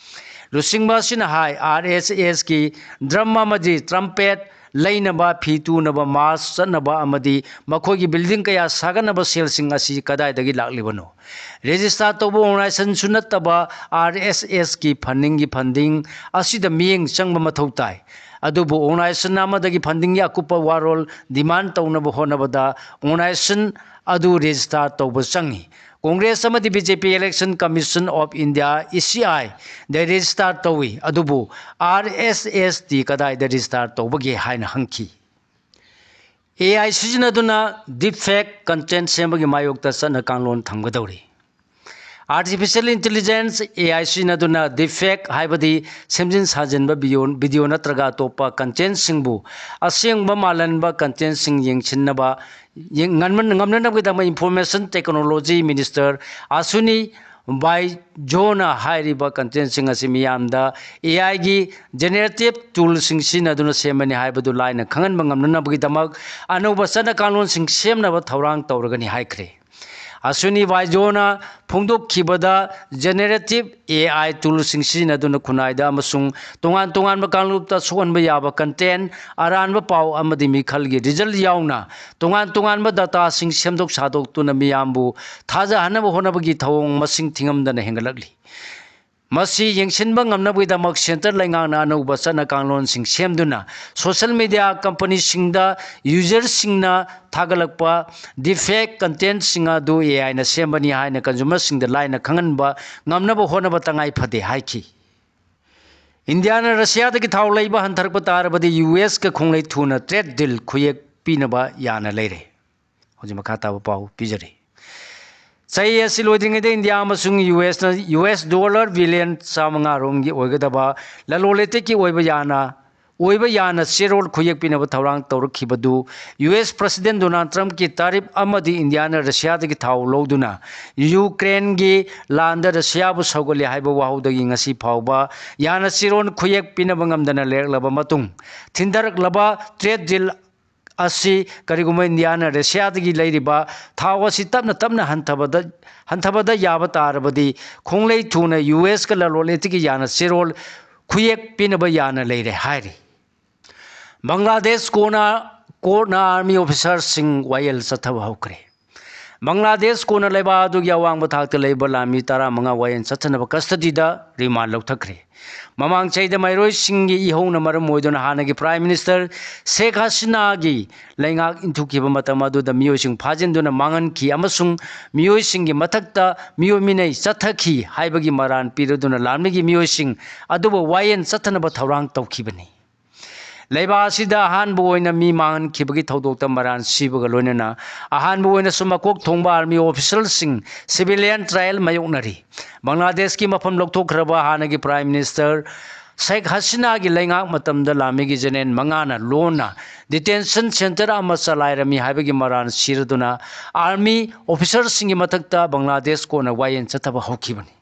ꯂꯨꯆꯤꯡꯕ ꯑꯁꯤꯅ ꯍꯥꯏ, ꯑꯥꯔ ꯑꯦꯁ ꯑꯦꯁꯀꯤ ꯗ꯭ꯔꯝ ꯑꯃꯗꯤ ꯇ꯭ꯔꯝꯄꯦꯠ ꯂꯩꯅꯕ, ꯐꯤ ꯇꯨꯅꯕ, ꯃꯥꯔꯆ ꯆꯠꯅꯕ ꯑꯃꯗꯤ ꯃꯈꯣꯏꯒꯤ ꯕꯤꯜꯗꯤꯡ ꯀꯌꯥ ꯁꯥꯒꯠꯅꯕ ꯁꯦꯜꯁꯤꯡ ꯑꯁꯤ ꯀꯗꯥꯏꯗꯒꯤ ꯂꯥꯛꯂꯤꯕꯅꯣ? ꯔꯦꯖꯤꯁꯇꯥꯔ ꯇꯧꯕ ꯑꯣꯔꯒꯅꯥꯏꯖꯦꯁꯟꯁꯨ ꯅꯠꯇꯕ ꯑꯥꯔ ꯑꯦꯁ ꯑꯦꯁꯀꯤ ꯐꯟꯗꯤꯡꯒꯤ ꯐꯟꯗꯤꯡ ꯑꯁꯤꯗ ꯃꯤꯠꯌꯦꯡ ꯆꯪꯕ ꯃꯊꯧ ꯇꯥꯏ꯫ ꯑꯗꯨꯕꯨ ꯑꯣꯔꯒꯅꯥꯏꯖꯦꯁꯟ ꯑꯃꯗꯒꯤ ꯐꯟꯗꯤꯡꯒꯤ ꯑꯀꯨꯞꯄ ꯋꯥꯔꯣꯜ ꯗꯤꯃꯥꯟ ꯇꯧꯅꯕ ꯍꯣꯠꯅꯕꯗ ꯑꯣꯔꯒꯅꯥꯏꯖꯦꯁꯟ ꯑꯗꯨ ꯔꯦꯖꯤꯁꯇꯥꯔ ꯇꯧꯕ ꯆꯪꯏ꯫ ꯀꯣꯡꯒ꯭ꯔꯦꯁ ꯑꯃꯗꯤ B J P Election Commission of India, E C I, the register ꯇꯧꯏ, ꯑꯗꯨꯕꯨ ꯑꯥꯔ ꯑꯦꯁ ꯑꯦꯁ ꯇꯤ ꯀꯗꯥꯏꯗ ꯔꯦꯖꯤꯁꯇꯥꯔ ꯇꯧꯕꯒꯦ ꯍꯥꯏꯅ ꯍꯪꯈꯤ꯫ ꯑꯦ ꯑꯥꯏ ꯁꯤꯖꯤꯟꯅꯗꯨꯅ deepfake content ꯁꯦꯝꯕꯒꯤ ꯃꯥꯌꯣꯛꯇ ꯆꯠꯅ ꯀꯥꯡꯂꯣꯟ ꯊꯝꯒꯗꯧꯔꯤ꯫ Artificial Intelligence, ꯑꯦ ꯑꯥꯏ ꯁꯤꯖꯤꯟꯅꯗꯨꯅ deepfake ꯍꯥꯏꯕꯗꯤ ꯁꯦꯝꯖꯤꯟ ꯁꯥꯖꯤꯟꯕ video, video ꯅꯠꯇ꯭ꯔꯒ ꯑꯇꯣꯞꯄ contentꯁꯤꯡꯕꯨ ꯑꯁꯦꯡꯕ ꯃꯥꯜꯍꯟꯕ contentꯁꯤꯡ ꯌꯦꯡꯁꯤꯟꯅꯕ, ꯌꯦꯡ-, ꯉꯝꯅ-, ꯉꯝꯅꯅꯕꯒꯤꯗꯃꯛ Information Technology Minister ꯑꯁ꯭ꯋꯤꯅꯤ ꯕꯥꯏꯖꯣꯅ ꯍꯥꯏꯔꯤꯕ contentꯁꯤꯡ ꯑꯁꯤ ꯃꯤꯌꯥꯝꯗ ꯑꯦ ꯑꯥꯏꯒꯤ generative toolꯁꯤꯡ ꯁꯤꯖꯤꯟꯅꯗꯨꯅ ꯁꯦꯝꯕꯅꯤ ꯍꯥꯏꯕꯗꯨ ꯂꯥꯏꯅ ꯈꯪꯍꯟꯕ ꯉꯝꯅꯅꯕꯒꯤꯗꯃꯛ ꯑꯅꯧꯕ ꯆꯠꯅ ꯀꯥꯡꯂꯣꯟꯁꯤꯡ ꯁꯦꯝꯅꯕ ꯊꯧꯔꯥꯡ ꯇꯧꯔꯒꯅꯤ ꯍꯥꯏꯈ꯭ꯔꯦ꯫ ꯑꯁ꯭ꯋꯤꯅꯤ ꯕꯥꯏꯖꯣꯅ ꯐꯣꯡꯗꯣꯛꯈꯤꯕꯗ, generative ꯑꯦ ꯑꯥꯏ toolꯁꯤꯡ ꯁꯤꯖꯤꯟꯅꯗꯨꯅ ꯈꯨꯟꯅꯥꯏꯗ ꯑꯃꯁꯨꯡ ꯇꯣꯉꯥꯟ ꯇꯣꯉꯥꯟꯕ ꯀꯥꯡꯂꯨꯞꯇ ꯁꯣꯛꯍꯟꯕ ꯌꯥꯕ content, ꯑꯔꯥꯟꯕ ꯄꯥꯎ ꯑꯃꯗꯤ ꯃꯤꯈꯜꯒꯤ result ꯌꯥꯎꯅ ꯇꯣꯉꯥꯟ ꯇꯣꯉꯥꯟꯕ dataꯁꯤꯡ ꯁꯦꯝꯗꯣꯛ ꯁꯥꯗꯣꯛꯇꯨꯅ ꯃꯤꯌꯥꯝꯕꯨ ꯊꯥꯖꯍꯟꯅꯕ ꯍꯣꯠꯅꯕꯒꯤ ꯊꯧꯑꯣꯡ ꯃꯁꯤꯡ ꯊꯤꯉꯝꯗꯅ ꯍꯦꯟꯒꯠꯂꯛꯂꯤ꯫ ꯃꯁꯤ ꯌꯦꯡꯁꯤꯟꯕ ꯉꯝꯅꯕꯒꯤꯗꯃꯛ centre ꯂꯩꯉꯥꯛꯅ ꯑꯅꯧꯕ ꯆꯠꯅ ꯀꯥꯡꯂꯣꯟꯁꯤꯡ ꯁꯦꯝꯗꯨꯅ social media companyꯁꯤꯡꯗ userꯁꯤꯡꯅ ꯊꯥꯒꯠꯂꯛꯄ deepfake contentꯁꯤꯡ ꯑꯗꯨ ꯑꯦ ꯑꯥꯏꯅ ꯁꯦꯝꯕꯅꯤ ꯍꯥꯏꯅ consumerꯁꯤꯡꯗ ꯂꯥꯏꯅ ꯈꯪꯍꯟꯕ ꯉꯝꯅꯕ ꯍꯣꯠꯅꯕ ꯇꯉꯥꯏ ꯐꯗꯦ ꯍꯥꯏꯈꯤ꯫ ꯏꯟꯗꯤꯌꯥꯅ ꯔꯁꯤꯌꯥꯗꯒꯤ ꯊꯥꯎ ꯂꯩꯕ ꯍꯟꯊꯔꯛꯄ ꯇꯥꯔꯕꯗꯤ ꯌꯨ ꯑꯦꯁꯀ ꯈꯣꯡꯂꯩ ꯊꯨꯅ trade deal ꯈꯨꯌꯦꯛ ꯄꯤꯅꯕ ꯌꯥꯅ ꯂꯩꯔꯦ꯫ ꯍꯧꯖꯤꯛ ꯃꯈꯥ ꯇꯥꯕ ꯄꯥꯎ ꯄꯤꯖꯔꯤ꯫ ꯆꯍꯤ ꯑꯁꯤ ꯂꯣꯏꯗ꯭ꯔꯤꯉꯩꯗ ꯏꯟꯗꯤꯌꯥ ꯑꯃꯁꯨꯡ ꯌꯨ ꯑꯦꯁꯅ, ꯌꯨ ꯑꯦꯁ dollar billion ꯆꯥꯃꯉꯥ ꯔꯣꯝꯒꯤ ꯑꯣꯏꯒꯗꯕ ꯂꯂꯣꯟ ꯏꯇꯤꯛꯀꯤ ꯑꯣꯏꯕ ꯌꯥꯅ ꯑꯣꯏꯕ ꯌꯥꯅ ꯆꯦꯔꯣꯜ ꯈꯨꯌꯦꯛ ꯄꯤꯅꯕ ꯊꯧꯔꯥꯡ ꯇꯧꯔꯛꯈꯤꯕꯗꯨ ꯌꯨ ꯑꯦꯁ ꯄ꯭ꯔꯁꯤꯗꯦꯟ ꯗꯣꯅꯥꯜꯗ ꯇ꯭ꯔꯝꯞꯀꯤ ꯇꯥꯔꯤꯐ ꯑꯃꯗꯤ ꯏꯟꯗꯤꯌꯥꯅ ꯔꯁꯤꯌꯥꯗꯒꯤ ꯊꯥꯎ ꯂꯧꯗꯨꯅ ꯌꯨꯀ꯭ꯔꯦꯟꯒꯤ ꯂꯥꯟꯗ ꯔꯁꯤꯌꯥꯕꯨ ꯁꯧꯒꯠꯂꯤ ꯍꯥꯏꯕ ꯋꯥꯍꯧꯗꯒꯤ ꯉꯁꯤ ꯐꯥꯎꯕ ꯌꯥꯅ ꯆꯦꯔꯣꯜ ꯈꯨꯌꯦꯛ ꯄꯤꯅꯕ ꯉꯝꯗꯅ ꯂꯩꯔꯛꯂꯕ ꯃꯇꯨꯡ, ꯊꯤꯟꯊꯔꯛꯂꯕ ꯇ꯭ꯔꯦꯗ ꯗꯤꯜ ꯑꯁꯤ ꯀꯔꯤꯒꯨꯝꯕ ꯏꯟꯗꯤꯌꯥꯅ ꯔꯁꯤꯌꯥꯗꯒꯤ ꯂꯩꯔꯤꯕ ꯊꯥꯎ ꯑꯁꯤ ꯇꯞꯅ ꯇꯞꯅ ꯍꯟꯊꯕꯗ, ꯍꯟꯊꯕꯗ ꯌꯥꯕ ꯇꯥꯔꯕꯗꯤ ꯈꯣꯡꯂꯩ ꯊꯨꯅ ꯌꯨ ꯑꯦꯁꯀ ꯂꯂꯣꯟ ꯏꯇꯤꯛꯀꯤ ꯌꯥꯅ ꯆꯦꯔꯣꯜ ꯈꯨꯌꯦꯛ ꯄꯤꯅꯕ ꯌꯥꯅ ꯂꯩꯔꯦ ꯍꯥꯏꯔꯤ꯫ ꯕꯪꯒ꯭ꯂꯥꯗꯦꯁ ꯀꯣꯟꯅ, ꯀꯣꯔꯠꯅ ꯑꯥꯔꯃꯤ ꯑꯣꯐꯤꯁꯥꯔꯁꯤꯡ ꯋꯥꯌꯦꯜ ꯆꯠꯊꯕ ꯍꯧꯈ꯭ꯔꯦ꯫ ꯕꯪꯒ꯭ꯂꯥꯗꯦꯁ ꯀꯣꯟꯅ ꯂꯩꯕꯥꯛ ꯑꯗꯨꯒꯤ ꯑꯋꯥꯡꯕ ꯊꯥꯛꯇ ꯂꯩꯕ ꯂꯥꯟꯃꯤ ꯇꯔꯥꯃꯉꯥ ꯋꯥꯌꯦꯜ ꯆꯠꯊꯅꯕ ꯀꯁꯇꯗꯤꯗ ꯔꯤꯃꯥꯟ ꯂꯧꯊꯈ꯭ꯔꯦ꯫ ꯃꯃꯥꯡ ꯆꯍꯤꯗ ꯃꯩꯔꯣꯏꯁꯤꯡꯒꯤ ꯏꯍꯧꯅ ꯃꯔꯝ ꯑꯣꯏꯗꯨꯅ ꯍꯥꯟꯅꯒꯤ ꯄ꯭ꯔꯥꯏꯝ ꯃꯤꯅꯤꯁꯇꯔ ꯁꯦꯈ ꯍꯁꯤꯅꯥꯒꯤ ꯂꯩꯉꯥꯛ ꯏꯟꯊꯨꯈꯤꯕ ꯃꯇꯝ ꯑꯗꯨꯗ ꯃꯤꯑꯣꯏꯁꯤꯡ ꯐꯥꯖꯤꯟꯗꯨꯅ ꯃꯥꯡꯍꯟꯈꯤ ꯑꯃꯁꯨꯡ ꯃꯤꯑꯣꯏꯁꯤꯡꯒꯤ ꯃꯊꯛꯇ ꯃꯤꯑꯣꯏ ꯃꯤꯅꯩ ꯆꯠꯊꯈꯤ ꯍꯥꯏꯕꯒꯤ ꯃꯔꯥꯜ ꯄꯤꯔꯗꯨꯅ ꯂꯥꯟꯃꯤꯒꯤ ꯃꯤꯑꯣꯏꯁꯤꯡ ꯑꯗꯨꯕꯨ ꯋꯥꯌꯦꯜ ꯆꯠꯊꯅꯕ ꯊꯧꯔꯥꯡ ꯇꯧꯈꯤꯕꯅꯤ꯫ ꯂꯩꯕꯥꯛ ꯑꯁꯤꯗ ꯑꯍꯥꯟꯕ ꯑꯣꯏꯅ ꯃꯤ ꯃꯥꯡꯍꯟꯈꯤꯕꯒꯤ ꯊꯧꯗꯣꯛꯇ ꯃꯔꯥꯜ ꯁꯤꯕꯒ ꯂꯣꯏꯅꯅ ꯑꯍꯥꯟꯕ ꯑꯣꯏꯅꯁꯨ ꯃꯀꯣꯛ ꯊꯣꯡꯕ ꯑꯥꯔꯃꯤ ꯑꯣꯐꯤꯁꯥꯔꯁꯤꯡ civilian trial ꯃꯥꯌꯣꯛꯅꯔꯤ꯫ ꯕꯪꯒ꯭ꯂꯥꯗꯦꯁꯀꯤ ꯃꯐꯝ ꯂꯧꯊꯣꯛꯈ꯭ꯔꯕ ꯍꯥꯟꯅꯒꯤ ꯄ꯭ꯔꯥꯏꯝ ꯃꯤꯅꯤꯁꯇꯔ ꯁꯦꯈ ꯍꯁꯤꯅꯥꯒꯤ ꯂꯩꯉꯥꯛ ꯃꯇꯝꯗ ꯂꯥꯟꯃꯤꯒꯤ ꯖꯦꯅꯦꯔꯦꯜ ꯃꯉꯥꯅ ꯂꯣꯟꯅ detention centre ꯑꯃ ꯆꯂꯥꯏꯔꯝꯃꯤ ꯍꯥꯏꯕꯒꯤ ꯃꯔꯥꯜ ꯁꯤꯔꯗꯨꯅ ꯑꯥꯔꯃꯤ ꯑꯣꯐꯤꯁꯥꯔꯁꯤꯡꯒꯤ ꯃꯊꯛꯇ ꯕꯪꯒ꯭ꯂꯥꯗꯦꯁ ꯀꯣꯟꯅ ꯋꯥꯌꯦꯜ ꯆꯠꯊꯕ ꯍꯧꯈꯤꯕꯅꯤ꯫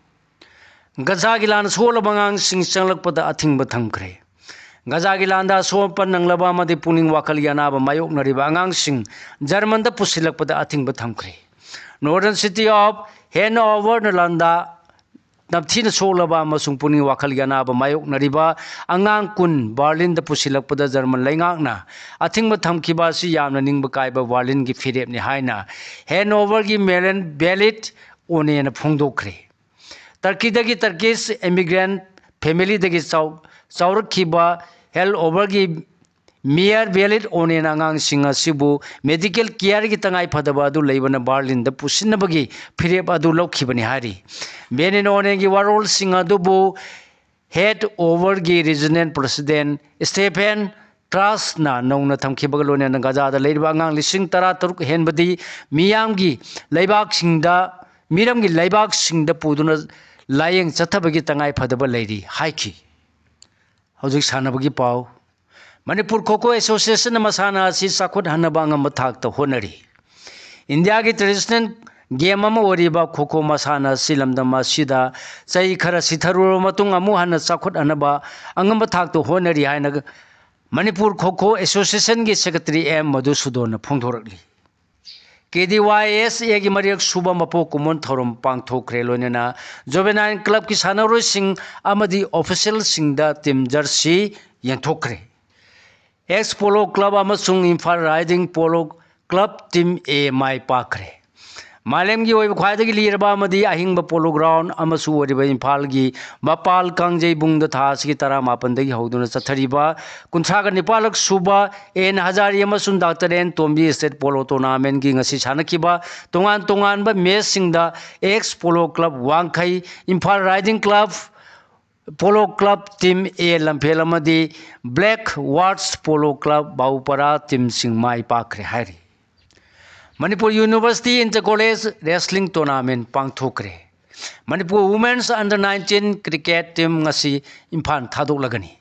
ꯒꯖꯥꯒꯤ ꯂꯥꯟ ꯁꯣꯛꯂꯕ ꯑꯉꯥꯡꯁꯤꯡ ꯆꯪꯂꯛꯄꯗ ꯑꯊꯤꯡꯕ ꯊꯝꯈ꯭ꯔꯦ꯫ ꯒꯖꯥꯒꯤ ꯂꯥꯟꯗ ꯑꯁꯣꯛ ꯑꯄꯟ ꯅꯪꯂꯕ ꯑꯃꯗꯤ ꯄꯨꯛꯅꯤꯡ ꯋꯥꯈꯜꯒꯤ ꯑꯅꯥꯕ ꯃꯥꯌꯣꯛꯅꯔꯤꯕ ꯑꯉꯥꯡꯁꯤꯡ ꯖꯔꯃꯟꯗ ꯄꯨꯁꯤꯜꯂꯛꯄꯗ ꯑꯊꯤꯡꯕ ꯊꯝꯈ꯭ꯔꯦ꯫ Northern city of Hanover ꯂꯥꯟꯗ ꯅꯝꯊꯤꯅ ꯁꯣꯛꯂꯕ ꯑꯃꯁꯨꯡ ꯄꯨꯛꯅꯤꯡ ꯋꯥꯈꯜꯒꯤ ꯑꯅꯥꯕ ꯃꯥꯌꯣꯛꯅꯔꯤꯕ ꯑꯉꯥꯡ ꯀꯨꯟ ꯕꯔꯂꯤꯟꯗ ꯄꯨꯁꯤꯜꯂꯛꯄꯗ ꯖꯔꯃꯟ ꯂꯩꯉꯥꯛꯅ ꯑꯊꯤꯡꯕ ꯊꯝꯈꯤꯕ ꯑꯁꯤ ꯌꯥꯝꯅ ꯅꯤꯡꯕ ꯀꯥꯏꯕ ꯕꯔꯂꯤꯟꯒꯤ ꯐꯤꯔꯦꯞꯅꯤ ꯍꯥꯏꯅ ꯍꯦꯅꯣꯚꯔꯒꯤ ꯃꯦꯌꯔ ꯕꯦꯂꯤꯠ ꯑꯣꯅꯦꯅ ꯐꯣꯡꯗꯣꯛꯈ꯭ꯔꯦ꯫ ꯇꯔꯀꯤꯗꯒꯤ Turkish immigrant family ꯗꯒꯤ ꯆꯥꯎ-, ꯆꯥꯎꯔꯛꯈꯤꯕ ꯍꯦꯅꯣꯚꯔꯒꯤ ꯃꯦꯌꯔ ꯕꯦꯂꯤꯠ ꯑꯣꯅꯦꯅ ꯑꯉꯥꯡꯁꯤꯡ ꯑꯁꯤꯕꯨ medical care ꯒꯤ ꯇꯉꯥꯏ ꯐꯗꯕ ꯑꯗꯨ ꯂꯩꯕꯅ ꯕꯔꯂꯤꯟꯗ ꯄꯨꯁꯤꯟꯅꯕꯒꯤ ꯐꯤꯔꯦꯞ ꯑꯗꯨ ꯂꯧꯈꯤꯕꯅꯤ ꯍꯥꯏꯔꯤ꯫ ꯕꯦꯂꯤꯠ ꯑꯣꯅꯦꯒꯤ ꯋꯥꯔꯣꯜꯁꯤꯡ ꯑꯗꯨꯕꯨ ꯍꯦꯅꯣꯚꯔꯒꯤ regional president Stefan Krasna ꯅꯧꯅ ꯊꯝꯈꯤꯕꯒ ꯂꯣꯏꯅꯅ ꯒꯖꯥꯗ ꯂꯩꯔꯤꯕ ꯑꯉꯥꯡ ꯂꯤꯁꯤꯡ ꯇꯔꯥ ꯇꯔꯨꯛ ꯍꯦꯟꯕꯗꯤ ꯃꯤꯌꯥꯝꯒꯤ ꯂꯩꯕꯥꯛꯁꯤꯡꯗ, ꯃꯤꯔꯝꯒꯤ ꯂꯩꯕꯥꯛꯁꯤꯡꯗ ꯄꯨꯗꯨꯅ ꯂꯥꯌꯦꯡ ꯆꯠꯊꯕꯒꯤ ꯇꯉꯥꯏ ꯐꯗꯕ ꯂꯩꯔꯤ ꯍꯥꯏꯈꯤ꯫ ꯍꯧꯖꯤꯛ ꯁꯥꯟꯅꯕꯒꯤ ꯄꯥꯎ꯫ ꯃꯅꯤꯄꯨꯔ ꯈꯣꯈꯣ ꯑꯦꯁꯣꯁꯤꯌꯦꯁꯟꯅ ꯃꯁꯥꯟꯅ ꯑꯁꯤ ꯆꯥꯎꯈꯠꯍꯟꯅꯕ ꯑꯉꯝꯕ ꯊꯥꯛꯇ ꯍꯣꯠꯅꯔꯤ꯫ ꯏꯟꯗꯤꯌꯥꯒꯤ ꯇ꯭ꯔꯦꯗꯤꯁꯅꯦꯜ ꯒꯦꯝ ꯑꯃ ꯑꯣꯏꯔꯤꯕ ꯈꯣꯈꯣ ꯃꯁꯥꯟꯅ ꯑꯁꯤ ꯂꯝꯗꯝ ꯑꯁꯤꯗ ꯆꯍꯤ ꯈꯔ ꯁꯤꯊꯔꯨꯔꯕ ꯃꯇꯨꯡ ꯑꯃꯨꯛ ꯍꯟꯅ ꯆꯥꯎꯈꯠꯍꯟꯅꯕ ꯑꯉꯝꯕ ꯊꯥꯛꯇ ꯍꯣꯠꯅꯔꯤ ꯍꯥꯏꯅ ꯃꯅꯤꯄꯨꯔ ꯈꯣꯈꯣ ꯑꯦꯁꯣꯁꯤꯌꯦꯁꯟꯒꯤ ꯁꯦꯀ꯭ꯔꯦꯇꯔꯤ ꯑꯦꯝ ꯃꯙꯨꯁꯨꯗꯣꯟꯅ ꯐꯣꯡꯗꯣꯔꯛꯂꯤ꯫ ꯀꯦ ꯗꯤ ꯋꯥꯏ ꯑꯦꯁ ꯑꯦꯒꯤ ꯃꯔꯤꯔꯛ ꯁꯨꯕ ꯃꯄꯣꯛ ꯀꯨꯝꯑꯣꯟ ꯊꯧꯔꯝ ꯄꯥꯡꯊꯣꯛꯈ꯭ꯔꯦ꯫ ꯂꯣꯏꯅꯅ ꯖꯨꯕꯦꯅꯥꯏꯜ ꯀ꯭ꯂꯕꯀꯤ ꯁꯥꯟꯅꯔꯣꯏꯁꯤꯡ ꯑꯃꯗꯤ ꯑꯣꯐꯤꯁꯤꯌꯦꯜꯁꯤꯡꯗ ꯇꯤꯝ ꯖꯔꯁꯤ ꯌꯦꯟꯊꯣꯛꯈ꯭ꯔꯦ꯫ ꯑꯦꯛꯁ ꯄꯣꯂꯣ ꯀ꯭ꯂꯕ ꯑꯃꯁꯨꯡ Imphal riding polo club team A ꯃꯥꯏ ꯄꯥꯛꯈ꯭ꯔꯦ꯫ ꯃꯥꯂꯦꯝꯒꯤ ꯑꯣꯏꯕ ꯈ꯭ꯋꯥꯏꯗꯒꯤ ꯂꯤꯔꯕ ꯑꯃꯗꯤ ꯑꯍꯤꯡꯕ ꯄꯣꯂꯣ ꯒ꯭ꯔꯥꯎꯟ ꯑꯃꯁꯨ ꯑꯣꯏꯔꯤꯕ ꯏꯝꯐꯥꯜꯒꯤ ꯃꯄꯥꯜ ꯀꯥꯡꯖꯩꯕꯨꯡꯗ ꯊꯥ ꯑꯁꯤꯒꯤ ꯇꯔꯥꯃꯥꯄꯟꯗꯒꯤ ꯍꯧꯗꯨꯅ ꯆꯠꯊꯔꯤꯕ ꯀꯨꯟꯊ꯭ꯔꯥꯒ ꯅꯤꯄꯥꯜꯂꯛ ꯁꯨꯕ ꯑꯦꯟ ꯍꯖꯥꯔꯤ ꯑꯃꯁꯨꯡ doctor N Tombi state polo ꯇꯣꯔꯅꯥꯃꯦꯟꯒꯤ ꯉꯁꯤ ꯁꯥꯟꯅꯈꯤꯕ ꯇꯣꯉꯥꯟ ꯇꯣꯉꯥꯟꯕ ꯃꯦꯆꯁꯤꯡꯗ X polo club Wangkhei, Imphal riding club, polo club team A Lamphel ꯑꯃꯗꯤ ꯕ꯭ꯂꯦꯛ ꯋꯥꯔꯠꯁ ꯄꯣꯂꯣ ꯀ꯭ꯂꯕ ꯕꯥꯎꯄꯔꯥ ꯇꯤꯝꯁꯤꯡ ꯃꯥꯏ ꯄꯥꯛꯈ꯭ꯔꯦ ꯍꯥꯏꯔꯤ꯫ Manipur university inter college wrestling tournament ꯄꯥꯡꯊꯣꯛꯈ꯭ꯔꯦ꯫ Manipur women's under nineteen cricket team ꯉꯁꯤ Imphal ꯊꯥꯗꯣꯛꯂꯒꯅꯤ꯫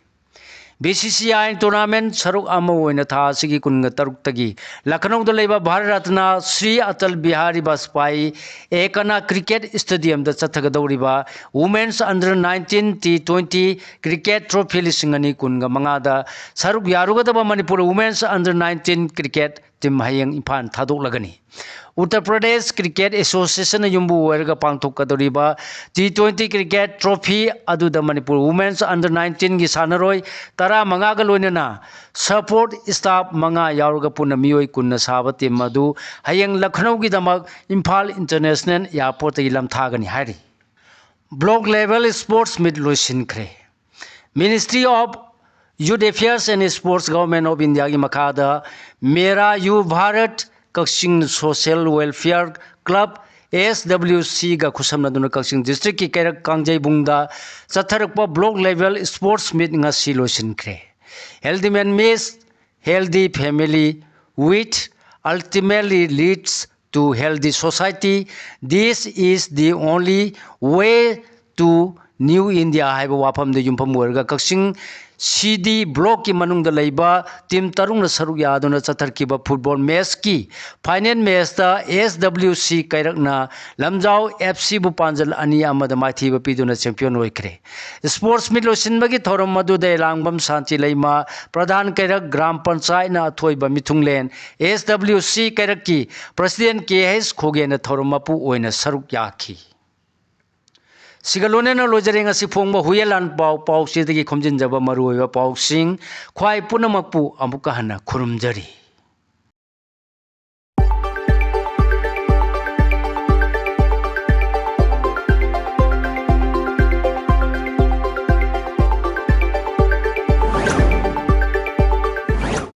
B C C I tournament ꯁꯔꯨꯛ ꯑꯃ ꯑꯣꯏꯅ ꯊꯥ ꯑꯁꯤꯒꯤ ꯀꯨꯟꯒ ꯇꯔꯨꯛꯇꯒꯤ ꯂꯈꯅꯧꯗ ꯂꯩꯕ ꯚꯥꯔꯠ ꯔꯠꯅ ꯁ꯭ꯔꯤ ꯑꯇꯜ ꯕꯤꯍꯥꯔꯤ ꯕꯥꯖꯄꯥꯏ ꯑꯦꯀꯅꯥ ꯀ꯭ꯔꯤꯀꯦꯠ ꯁ꯭ꯇꯦꯗꯤꯌꯝꯗ ꯆꯠꯊꯒꯗꯧꯔꯤꯕ women's under nineteen T twenty cricket trophy ꯂꯤꯁꯤꯡ ꯑꯅꯤ ꯀꯨꯟꯒ ꯃꯉꯥꯗ ꯁꯔꯨꯛ ꯌꯥꯔꯨꯒꯗꯕ Manipur women's under nineteen cricket team ꯍꯌꯦꯡ ꯏꯝꯐꯥꯜ ꯊꯥꯗꯣꯛꯂꯒꯅꯤ꯫ ꯎꯠꯇꯔ ꯄ꯭ꯔꯗꯦꯁ ꯀ꯭ꯔꯤꯀꯦꯠ ꯑꯦꯁꯣꯁꯤꯌꯦꯁꯟꯅ ꯌꯨꯝꯕꯨ ꯑꯣꯏꯔꯒ ꯄꯥꯡꯊꯣꯛꯀꯗꯧꯔꯤꯕ ꯇꯤ ꯇ꯭ꯋꯦꯟꯇꯤ ꯀ꯭ꯔꯤꯀꯦꯠ ꯇ꯭ꯔꯣꯐꯤ ꯑꯗꯨꯗ ꯃꯅꯤꯄꯨꯔ ꯋꯨꯃꯦꯟꯁ ꯑꯟꯗꯔ ꯅꯥꯏꯟꯇꯤꯟꯒꯤ ꯁꯥꯟꯅꯔꯣꯏ ꯇꯔꯥꯃꯉꯥꯒ ꯂꯣꯏꯅꯅ ꯁꯄꯣꯔꯠ ꯁ꯭ꯇꯥꯐ ꯃꯉꯥ ꯌꯥꯎꯔꯒ ꯄꯨꯟꯅ ꯃꯤꯑꯣꯏ ꯀꯨꯟꯅ ꯁꯥꯕ ꯇꯤꯝ ꯑꯗꯨ ꯍꯌꯦꯡ ꯂꯈꯅꯧꯒꯤꯗꯃꯛ ꯏꯝꯐꯥꯜ ꯏꯟꯇꯔꯅꯦꯁꯅꯦꯜ ꯑꯦꯌꯥꯔꯄꯣꯔꯠꯇꯒꯤ ꯂꯝꯊꯥꯒꯅꯤ ꯍꯥꯏꯔꯤ꯫ ꯕ꯭ꯂꯣꯛ ꯂꯦꯚꯦꯜ ꯁ꯭ꯄꯣꯔꯠꯁ ꯃꯤꯠ ꯂꯣꯏꯁꯤꯟꯈ꯭ꯔꯦ꯫ Ministry of Youth Affairs and Sports, Government of Indiaꯒꯤ ꯃꯈꯥꯗ ꯃꯦꯔꯥ ꯌꯨ ꯚꯥꯔꯠ ꯀꯛꯆꯤꯡ ꯁꯣꯁꯤꯌꯦꯜ ꯋꯦꯜꯐꯤꯌꯔ ꯀ꯭ꯂꯕ, ꯑꯦꯁ ꯗꯕ꯭ꯂꯤꯎ ꯁꯤꯒ ꯈꯨꯠꯁꯝꯅꯗꯨꯅ ꯀꯛꯆꯤꯡ ꯗꯤꯁꯇ꯭ꯔꯤꯛꯀꯤ ꯀꯩꯔꯛ ꯀꯥꯡꯖꯩꯕꯨꯡꯗ ꯆꯠꯊꯔꯛꯄ ꯕ꯭ꯂꯣꯛ ꯂꯦꯚꯦꯜ ꯁ꯭ꯄꯣꯔꯠꯁ ꯃꯤꯠ ꯉꯁꯤ ꯂꯣꯏꯁꯤꯟꯈ꯭ꯔꯦ꯫ Healthy man meets healthy family, which ultimately leads to healthy society. This is the only way to New India ꯍꯥꯏꯕ ꯋꯥꯐꯝꯗ ꯌꯨꯝꯐꯝ ꯑꯣꯏꯔꯒ ꯀꯛꯆꯤꯡ ꯁꯤ ꯗꯤ ꯕ꯭ꯂꯣꯛꯀꯤ ꯃꯅꯨꯡꯗ ꯂꯩꯕ ꯇꯤꯝ ꯇꯔꯨꯛꯅ ꯁꯔꯨꯛ ꯌꯥꯗꯨꯅ ꯆꯠꯊꯔꯛꯈꯤꯕ ꯐꯨꯠꯕꯣꯜ ꯃꯦꯠꯁꯀꯤ ꯐꯥꯏꯅꯦꯜ ꯃꯦꯠꯁꯇ ꯑꯦꯁ ꯗꯕ꯭ꯂꯤꯎ ꯁꯤ ꯀꯩꯔꯛꯅ ꯂꯝꯖꯥꯎ ꯑꯦꯐ ꯁꯤꯕꯨ ꯄꯥꯟꯖꯜ ꯑꯅꯤ ꯑꯃꯗ ꯃꯥꯏꯊꯤꯕ ꯄꯤꯗꯨꯅ ꯆꯦꯝꯄꯤꯌꯟ ꯑꯣꯏꯈ꯭ꯔꯦ꯫ ꯁ꯭ꯄꯣꯔꯠꯁ ꯃꯤꯠ ꯂꯣꯏꯁꯤꯟꯕꯒꯤ ꯊꯧꯔꯝ ꯑꯗꯨꯗ ꯂꯥꯡꯕꯝ ꯁꯥꯟꯇꯤ ꯂꯩꯃ, ꯄ꯭ꯔꯙꯥꯟ ꯀꯩꯔꯛ ꯒ꯭ꯔꯥꯝ ꯄꯟꯆꯥꯌꯠꯅ ꯑꯊꯣꯏꯕ ꯃꯤꯊꯨꯡꯂꯦꯟ ꯑꯦꯁ ꯗꯕ꯭ꯂꯤꯎ ꯁꯤ ꯀꯩꯔꯛꯀꯤ ꯄ꯭ꯔꯁꯤꯗꯦꯟ ꯀꯦ ꯑꯩꯆ ꯈꯣꯒꯦꯟꯅ ꯊꯧꯔꯝ ꯃꯄꯨ ꯑꯣꯏꯅ ꯁꯔꯨꯛ ꯌꯥꯈꯤ꯫ ꯁꯤꯒ ꯂꯣꯏꯅꯅ ꯂꯣꯏꯖꯔꯦ ꯉꯁꯤ ꯐꯣꯡꯕ ꯍꯨꯌꯦꯟ ꯂꯥꯟ ꯄꯥꯎ꯫ ꯄꯥꯎꯆꯦꯗꯒꯤ ꯈꯣꯝꯖꯤꯟꯖꯕ ꯃꯔꯨꯑꯣꯏꯕ ꯄꯥꯎꯁꯤꯡ ꯈ꯭ꯋꯥꯏ ꯄꯨꯝꯅꯃꯛꯄꯨ ꯑꯃꯨꯛꯀ ꯍꯟꯅ ꯈꯨꯔꯨꯝꯖꯔꯤ꯫